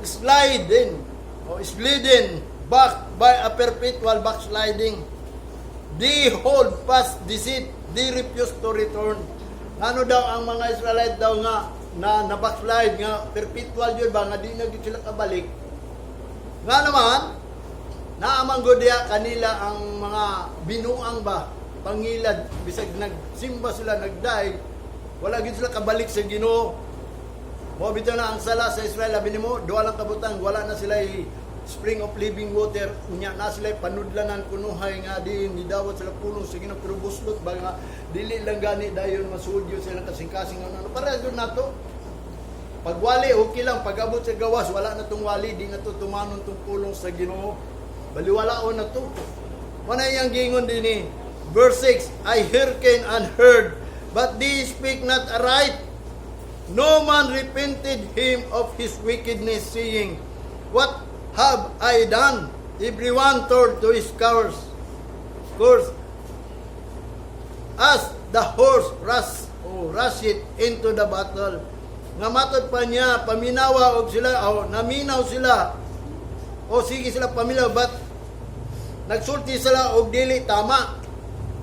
sliding o sliding back by a perpetual backsliding? They hold fast deceit, they refuse to return." Ano daw ang mga Israelite daw nga na na backslide nga perpetual yun ba nga di na gyud sila kabalik? Nga naman, naamang gud diha kanila ang mga binuang ba, pangilad, bisag nagsimba sila, nagdaig, wala gyud sila kabalik sa Ginoo. Mo bitaw na ang sala sa Israel, labi nimo, duha lang kabutang, wala na sila spring of living water, unya na sila panudlanan kunuhay nga di nidawat sila pulong sa Ginoo, pero buslot ba nga dili lang gani dayon masudyo sila kasing-kasing ano, ano para gyud nato. Pagwali okay lang, pag-abot sa gawas wala na tong wali, di na to tumanon tong pulong sa Ginoo. Baliwalaon na to. Wala iyang gingon dinhi. Verse 6, "I hearken and heard, but they speak not aright. No man repented him of his wickedness, saying, 'What have I done?' Everyone turned to his course. Course. As the horse rush, oh, rush it into the battle." Nga matod pa niya, paminawa og sila, o naminaw sila, o sige sila paminaw, but nagsulti sila og dili tama.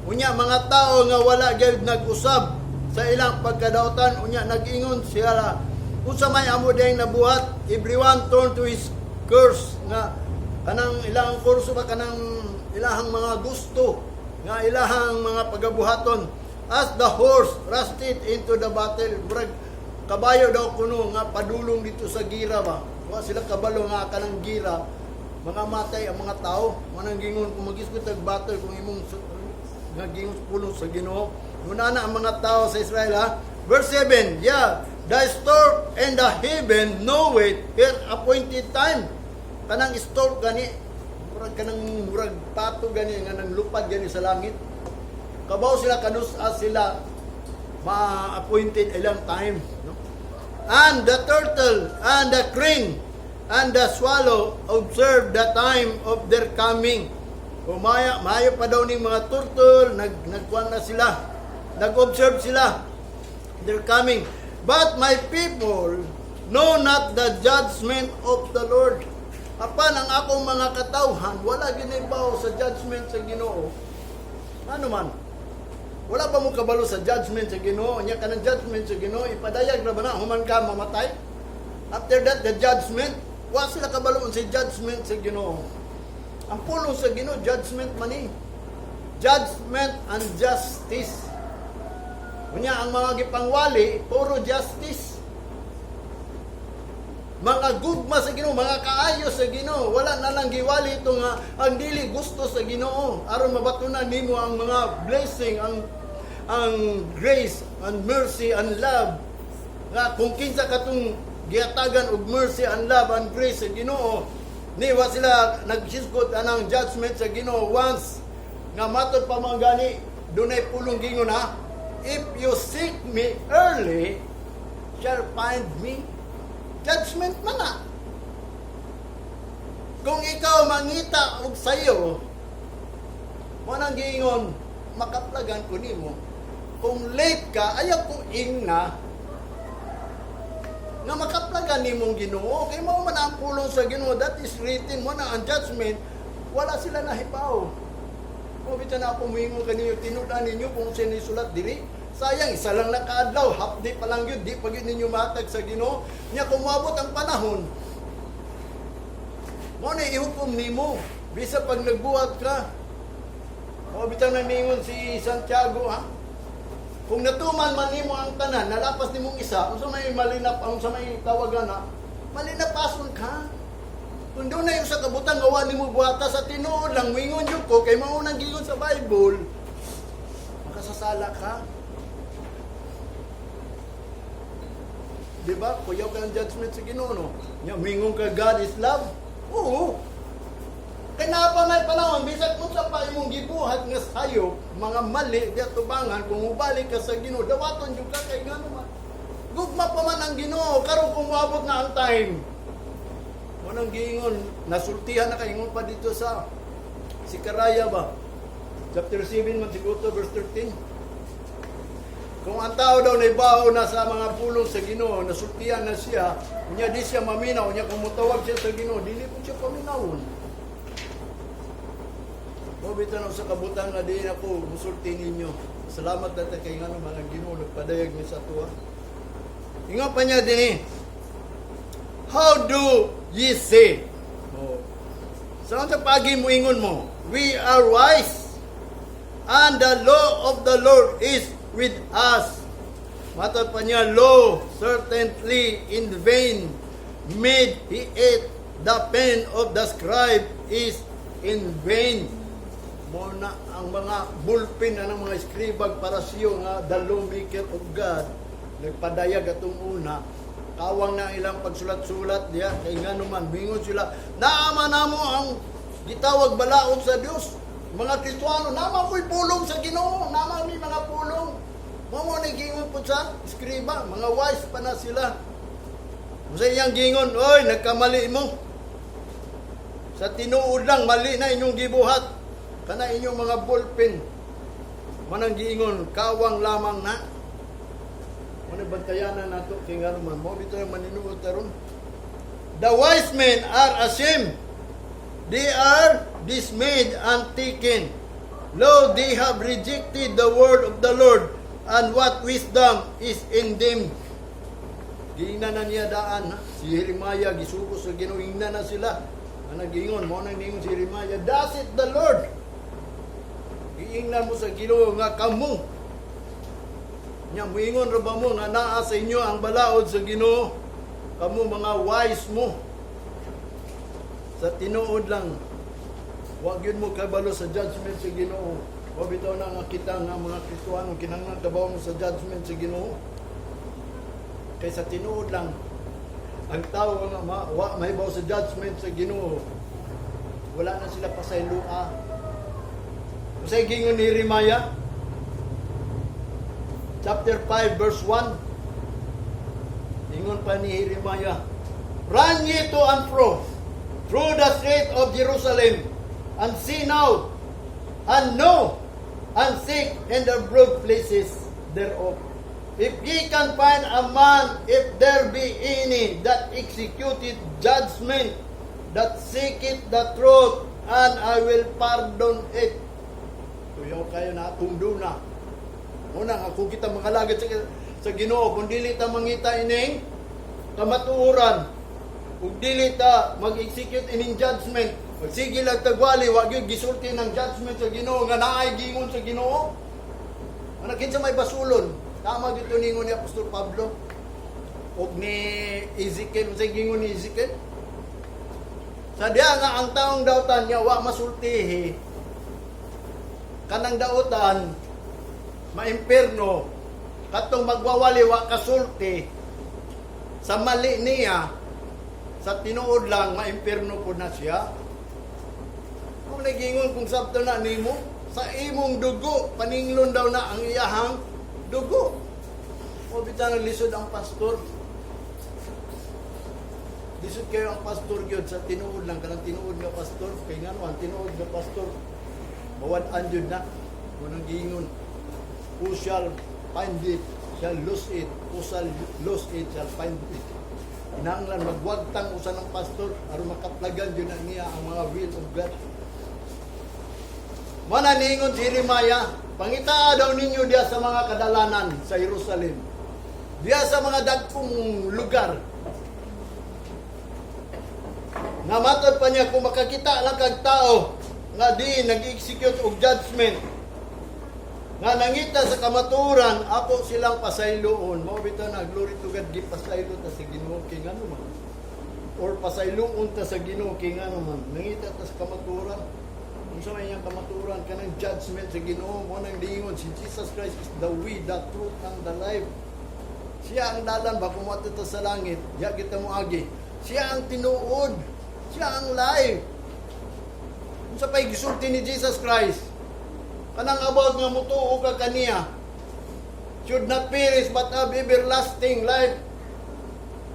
Unya mga tao nga wala gyud nag-usab sa ilang pagkadautan, unya nag-ingon sila, "Unsa may amo dayang nabuhat?" Everyone turned to his course nga Kanang ilang kurso ba, kanang ilahang mga gusto nga ilahang mga pagabuhaton, as the horse rusted into the battle, murag kabayo daw kuno nga padulong dito sa gira ba. Wa sila kabalo nga kanang gira mga matay ang mga tao. Manang gingon kung magisgot og battle, kung imong nga gingon pulong sa Ginoo, muna na ang mga tao sa Israel, ha. Verse 7, yeah, the stork and the heaven know it her appointed time. Kanang stork gani, murag kanang murag pato gani nga nanglupad gani sa langit. Kabaw sila kanus-a sila ma-appointed ilang time, no? And the turtle and the crane and the swallow observe the time of their coming. O maya, mayo pa daw ning mga turtle, nagkuan na sila. Nag-observe sila their coming. But my people know not the judgment of the Lord. Apan ang akong mga katawhan, wala ginibaw sa judgment sa Ginoo. Ano man? Wala ba mo kabalo sa judgment sa Ginoo? Nya kanang judgment sa Ginoo, ipadayag na ba na human ka mamatay? After that, the judgment, wa sila kabalo sa judgment sa Ginoo. Ang pulong sa Ginoo, judgment man ni. Judgment and justice. Unya ang mga gipangwali, puro justice. Mga gugma sa Ginoo, mga kaayo sa Ginoo, wala na lang giwali ito nga ang dili gusto sa Ginoo aron mabatunan nimo ang mga blessing, ang grace and mercy and love. Nga kung kinsa katong gihatagan og mercy and love and grace sa Ginoo, ni wa sila naghisgot anang judgment sa Ginoo. Once nga matod pa man gani, dunay pulong gingon ha, "If you seek me early, shall find me." Judgment man na. Kung ikaw mangita og sayo, mo nang giingon, makaplagan ko nimo. Kung late ka, ayaw ko ingna nga makaplagan nimong Ginoo. Kay mao man ang pulong sa Ginoo, that is written mo na ang judgment, wala sila nahibaw. O bitan na ako muingon kaninyo, tinud-an ninyo kung sinisulat diri. Sayang, isa lang nakaadlaw, half day pa lang yun, di pa yun ninyo matag sa Ginoo. Nya kung moabot ang panahon, mo na ihukom nimo. Bisa pag nagbuhat ka. O bitaw na ningon si Santiago, ha? Kung natuman man nimo ang tanan, nalapas nimong isa, unsa may malinap, unsa may tawagan na, malinapason ka. Kung doon na yung sa kabutan, gawa nimo buhata sa tinuod lang, wingon yun ko, kay maunang gingon sa Bible, makasasala ka. Di ba? Kuyaw ka ng judgment sa Ginoo, no? Nya, mingon ka, God is love. Oo. Kaya naa pa may panahon, bisag kung sa pa imong gibuhat nga sayo, mga mali, di atubangan, kung mubalik ka sa Ginoo, dawaton jud ka kay ngano man. Gugma pa man ang Ginoo, karon kung moabot na ang time. Mo nang giingon, nasultihan na kay ingon pa dito sa Zechariah ba? Chapter 7 man siguro, verse 13. Kung ang tao daw naibaw na sa mga pulong sa Ginoo, nasultihan na siya, unya di siya maminaw, unya kung mutawag siya sa Ginoo, dili po siya paminawon. Mo bitaw sa kabutan nga di ako musulti ninyo. Salamat na kay ngano man ang Ginoo nagpadayag ni sa tuwa. Ingon pa niya dinhi. How do ye say? Oh. Sa sa pagi mo ingon mo, "We are wise, and the law of the Lord is with us." Matod pa niya, lo, certainly in vain made he it. The pen of the scribe is in vain. Mo na ang mga ballpen na ng mga eskribag para siyo nga the lawmaker of God nagpadayag atong una, kawang na ilang pagsulat-sulat diya kay ngano man bingon sila, naama namo ang gitawag balaod sa Dios, mga Kristiyano, nama ko'y pulong sa Ginoo, nama mi mga pulong mo. Mo ni gingon po sa eskriba, mga wise pa na sila. Sa iyang gingon, "Oy, nagkamali mo. Sa tinuod lang, mali na inyong gibuhat. Kana inyong mga ballpen." Manang giingon, kawang lamang na. Muna bantayanan nato kay ngano man mo bitaw maninuod taron. The wise men are ashamed. They are dismayed and taken. Lo, they have rejected the word of the Lord, and what wisdom is in them? Giingnan na niya daan, ha? Si Jeremiah, gisugo sa Ginoo, ingnan na sila. Ang nagingon, mao nang ningon si Jeremiah, "Thus saith the Lord." Giingnan mo sa Ginoo nga kamo. Nya muingon ra ba mo nga naa sa inyo ang balaod sa Ginoo? Kamo mga wise mo. Sa tinuod lang, wa gyud mo kabalo sa judgment sa Ginoo. Wa bitaw na nga kita nga mga Kristohano kinahanglan kabaw mo sa judgment sa Ginoo. Kay sa tinuod lang, ang tao nga wa mahibaw sa judgment sa Ginoo, wala na sila pasayloa. Unsay gingon ni Jeremiah? Chapter 5 verse 1. Ingon pa ni Jeremiah, "Run ye to and fro through the street of Jerusalem, and see now, and know, and seek in the broad places thereof. If ye can find a man, if there be any that executeth judgment, that seeketh the truth, and I will pardon it." Tuyaw kayo na atong duna. Una nga kung kita mangalagad sa Ginoo, kung dili ta mangita ining kamatuoran, ug dili ta mag-execute ining judgment, magsige lang tagwali, wa gyud gisulti ng judgment sa Ginoo nga naay gingon sa Ginoo. Ano kinsa may basulon? Tama gyud to ningon ni Apostol Pablo ug ni Ezekiel. Unsay gingon ni Ezekiel? Sa diha nga ang taong dautan niya wa masultihi, kanang dautan maimpierno. Katong magwawali wa kasulti sa mali niya, sa tinuod lang maimpierno po na siya. Kung nagingon kung sabto na nimo sa imong dugo, paninglon daw na ang iyahang dugo. O bitaw naglisod ang pastor. Lisod kayo ang pastor gyud sa tinuod lang, kanang tinuod nga pastor. Kay ngano ang tinuod nga pastor mawad-an jud na. Unang giingon, "Who shall find it shall lose it, who shall lose it shall find it." Kinahanglan magwagtang usa ng pastor aron makaplagan jud na niya ang mga will of God. Mana niingon si Jeremiah, pangitaa daw ninyo diya sa mga kadalanan sa Jerusalem. Diya sa mga dagkong lugar. Namatod pa niya, kung makakita lang kag tao nga di nag-execute og judgment, nga nangita sa kamaturan, ako silang pasayloon. Mao bitaw na, glory to God, gipasaylo ta sa Ginoo kay ngano man. Or pasayloon ta sa Ginoo kay ngano man. Nangita ta sa kamaturan. Unsa may iyang kamaturan? Kanang judgment sa Ginoo. Mao nang diingon si Jesus Christ is the way, the truth and the life. Siya ang dalan ba kung ta sa langit, diya kita mo agi. Siya ang tinuod. Siya ang life. Unsa pa'y gisulti ni Jesus Christ? Kanang about nga mutuo ka kaniya, should not perish but have everlasting life.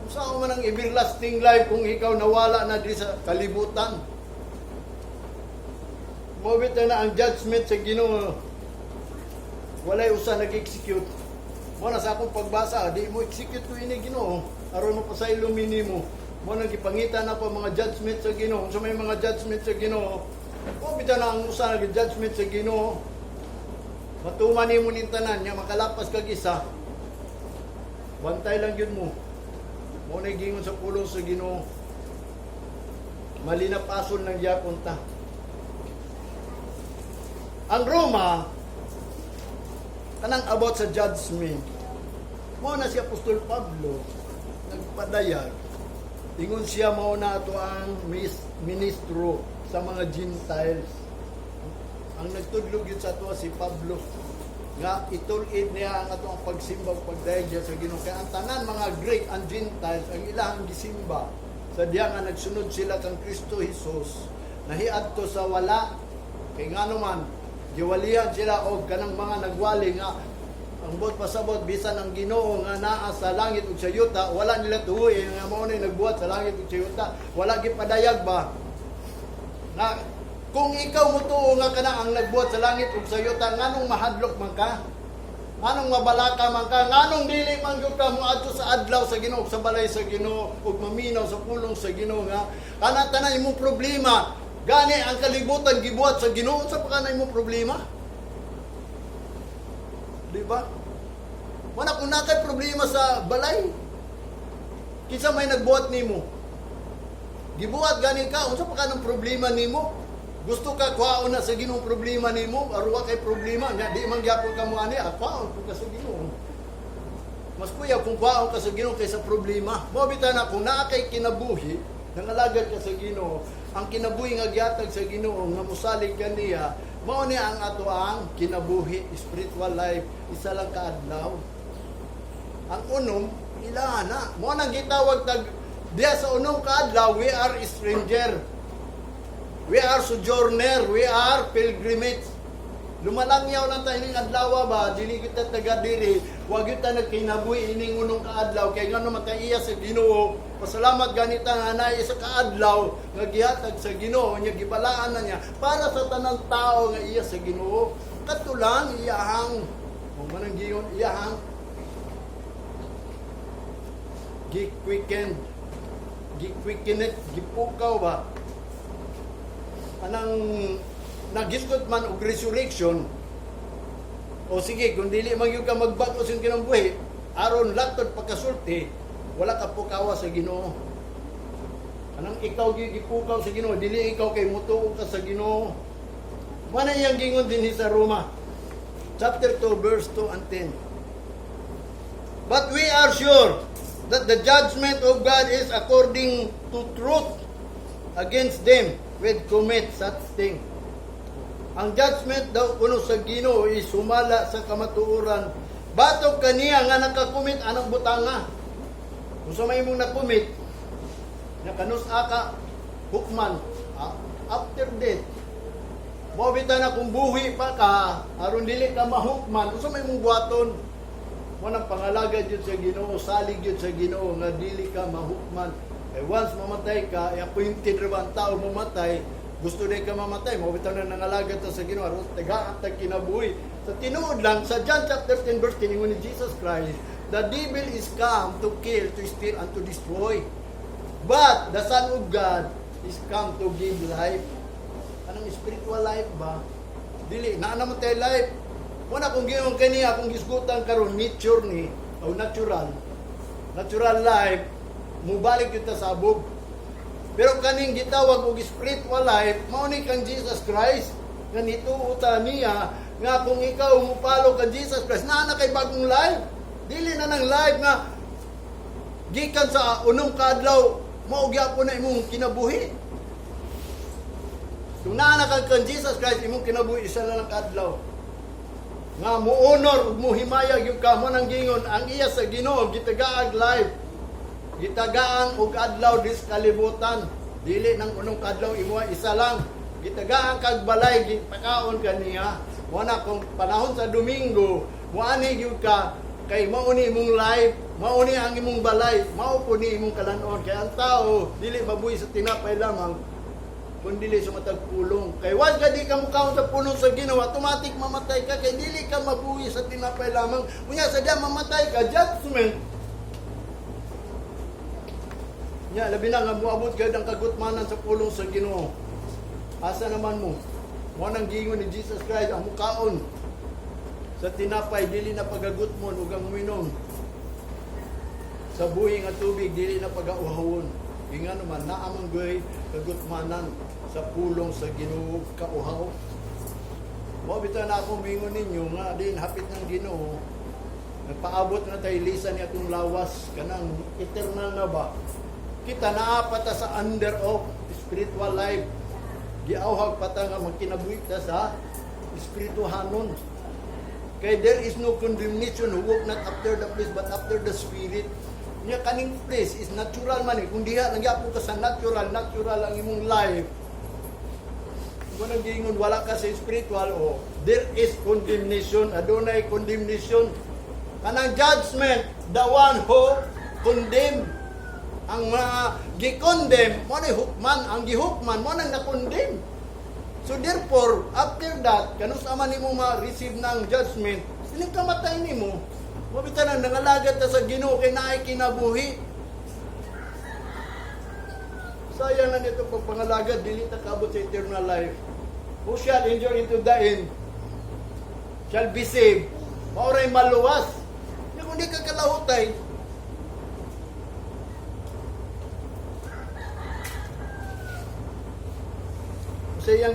Unsa man ang everlasting life kung ikaw nawala na di sa kalibutan? Mao bitaw na ang judgment sa Ginoo. Walay usa nag-execute. Mo na sa akong pagbasa, di mo execute ko ini Ginoo aron mo pasaylo nimo. Mo nang gipangita na pa mga judgment sa Ginoo. Unsa may mga judgment sa Ginoo? Mao bitaw na ang usa nag-judgment sa Ginoo. Matuman nimo ning tanan nya makalapas kag isa. Bantay lang gyud mo. Mo na gingon sa pulong sa Ginoo. Malinapason lang gyapon ta. Ang Roma kanang about sa judgment. Mao na si Apostol Pablo nagpadayag. Ingon siya, mao na ato ang ministro sa mga Gentiles. Ang nagtudlo gyud sa ato si Pablo nga itul-id niya ang ato ang pagsimba ug pagdayeg diya sa Ginoo, kay ang tanan mga Greek and Gentiles, ang ilang gisimba sa diya nga nagsunod sila kang Kristo Jesus, nahiadto sa wala. Kay ngano man, giwalihan sila og kanang mga nagwali nga ang buot pasabot, bisan ang Ginoo nga naa sa langit ug sa yuta, wala nila tuoy nga mao na nagbuhat sa langit ug sa yuta. Wala gipadayag ba nga kung ikaw mutuo nga kana ang nagbuhat sa langit ug sa yuta, nganong mahadlok man ka? Nganong mabalaka man ka? Nganong dili man gyud ka moadto sa adlaw sa Ginoo, sa balay sa Ginoo, ug maminaw sa pulong sa Ginoo nga kana tanan imong problema? Gani ang kalibutan gibuhat sa Ginoo, sa pa kana imong problema? Di ba? Wala kung naa kay problema sa balay. Kinsa may nagbuhat nimo? Gibuhat gani ka, unsa pa ka ng problema nimo? Gusto ka kuhaon na sa Ginoo problema nimo, aruwa kay problema, nya di man gyapon ka mo ani, ah, kuhaon pud ka sa Ginoo. Mas kuya kung kuhaon ka sa Ginoo kaysa problema. Mao bitaw na kung naa kay kinabuhi, nangalagad ka sa Ginoo, ang kinabuhi nga gihatag sa Ginoo nga mosalig kaniya, mao ni ang ato ang kinabuhi, spiritual life, isa lang ka adlaw. Ang unom, ila na. Mao nang gitawag tag diya sa unom ka adlaw, we are stranger. We are sojourner, we are pilgrimage. Lumalangyaw lang tayo ning adlaw ba, dili kita taga diri, wa gyud ta nagkinabuhi ining unong kaadlaw kay ngano man iya sa Ginoo. Pasalamat ganita nga naay isa ka adlaw nga gihatag sa Ginoo, nya gibalaan na niya para sa tanang tao nga iya sa Ginoo. Kadto lang iyahang mo man ang giyon iyahang gi-quicken, gi-quickened, gipukaw ba, anang nagisgot man og resurrection. O sige, kung dili man gyud ka magbag-o sa imong kinabuhi aron latod pagkasulti, wala ka pukawa sa Ginoo. Anang ikaw gyud gipukaw sa Ginoo, dili ikaw kay mutuo ka sa Ginoo. Mao na iyang gingon dinhi sa Roma chapter 2 verse 2 and 10. "But we are sure that the judgment of God is according to truth against them which commit such thing." Ang judgment daw kuno sa Ginoo is sumala sa kamatuoran batok kaniya nga nakakumit anang butanga. Kung sa may imong nakumit, nakanus-a ka hukman, ah, after death. Mao bitaw na kung buhi pa ka, aron dili ka mahukman, unsa may imong buhaton? Mo nang pangalagad yun sa Ginoo, salig yun sa Ginoo nga dili ka mahukman. Eh once mamatay ka, eh, appointed ra ba ang tao mamatay, gusto din ka mamatay, mao bitaw na nangalagad ta sa Ginoo aron tagaan tag kinabuhi. Sa tinuod lang, sa John chapter 10 verse 10, ingon ni Jesus Christ, "The devil is come to kill, to steal, and to destroy. But the Son of God is come to give life." Anong spiritual life ba? Dili, naa naman tayo life. Wala kung giyon kaniya, kung gisgutan karon nature ni, o natural, natural life, mubalik kita sa abog. Pero kaning gitawag og spiritual life, mao ni kang Jesus Christ, nga nituo ta niya, nga kung ikaw mupalo kang Jesus Christ, naa na kay bagong life. Dili na nang life nga gikan sa unong kaadlaw, mao gyapon na imong kinabuhi. Kung naa na kang kang Jesus Christ, imong kinabuhi isa na lang kaadlaw. Nga mo honor ug mo himayag yung kamo nang gingon ang iya sa Ginoo gitagaag life. Gitagaan og adlaw dis kalibutan. Dili nang unong kadlaw imo isa lang. Gitagaan kag balay, gipakaon kaniya. Mo na kung panahon sa Domingo, moani gyud ka kay mao ni imong life, mao ni ang imong balay, mao po ni imong kalanon. Kay ang tao dili mabuhi sa tinapay lamang, kung dili sa matag pulong. Kay once ka di ka mukaon sa pulong sa Ginoo, automatic mamatay ka kay dili ka mabuhi sa tinapay lamang. Unya sa diya mamatay ka, judgment. Nya labi na nga moabot kay ang kagutmanan sa pulong sa Ginoo. Asa naman mo? Mo nang giingon ni Jesus Christ, ang mukaon sa tinapay dili na pagagutmon ug ang minom sa buhi nga tubig dili na pagauhawon. Inga naman naa man goy kagutmanan sa pulong sa Ginoo, kauhaw. Mao bitaw na akong mingon ninyo nga din hapit ng Ginoo, nagpaabot na tayo lisan ni atong lawas kanang eternal na ba. Kita naa pa ta sa under of spiritual life. Giawhag pa ta nga magkinabuhi ta sa espirituhanon. Kay there is no condemnation who walk not after the flesh but after the Spirit. Nya kaning flesh is natural man eh. Kung diha lang gyapon ka sa natural, natural ang imong life. Kung nang giingon wala ka sa spiritual o there is condemnation, adunay condemnation. Kanang judgment, the one who condemn, ang mga gi-condemn mo na hukman, ang gihukman mo nang na-condemn. So therefore, after that, kanus man nimo ma-receive ng judgment, sining kamatay nimo. Mao bitaw nang nangalagad ta sa Ginoo kay naay kinabuhi. Sayang na nito pagpangalagad, dili ta kaabot sa eternal life. Who shall endure into the end shall be saved. Mao ray maluwas. Nya kung di ka kalahutay, Sa iyang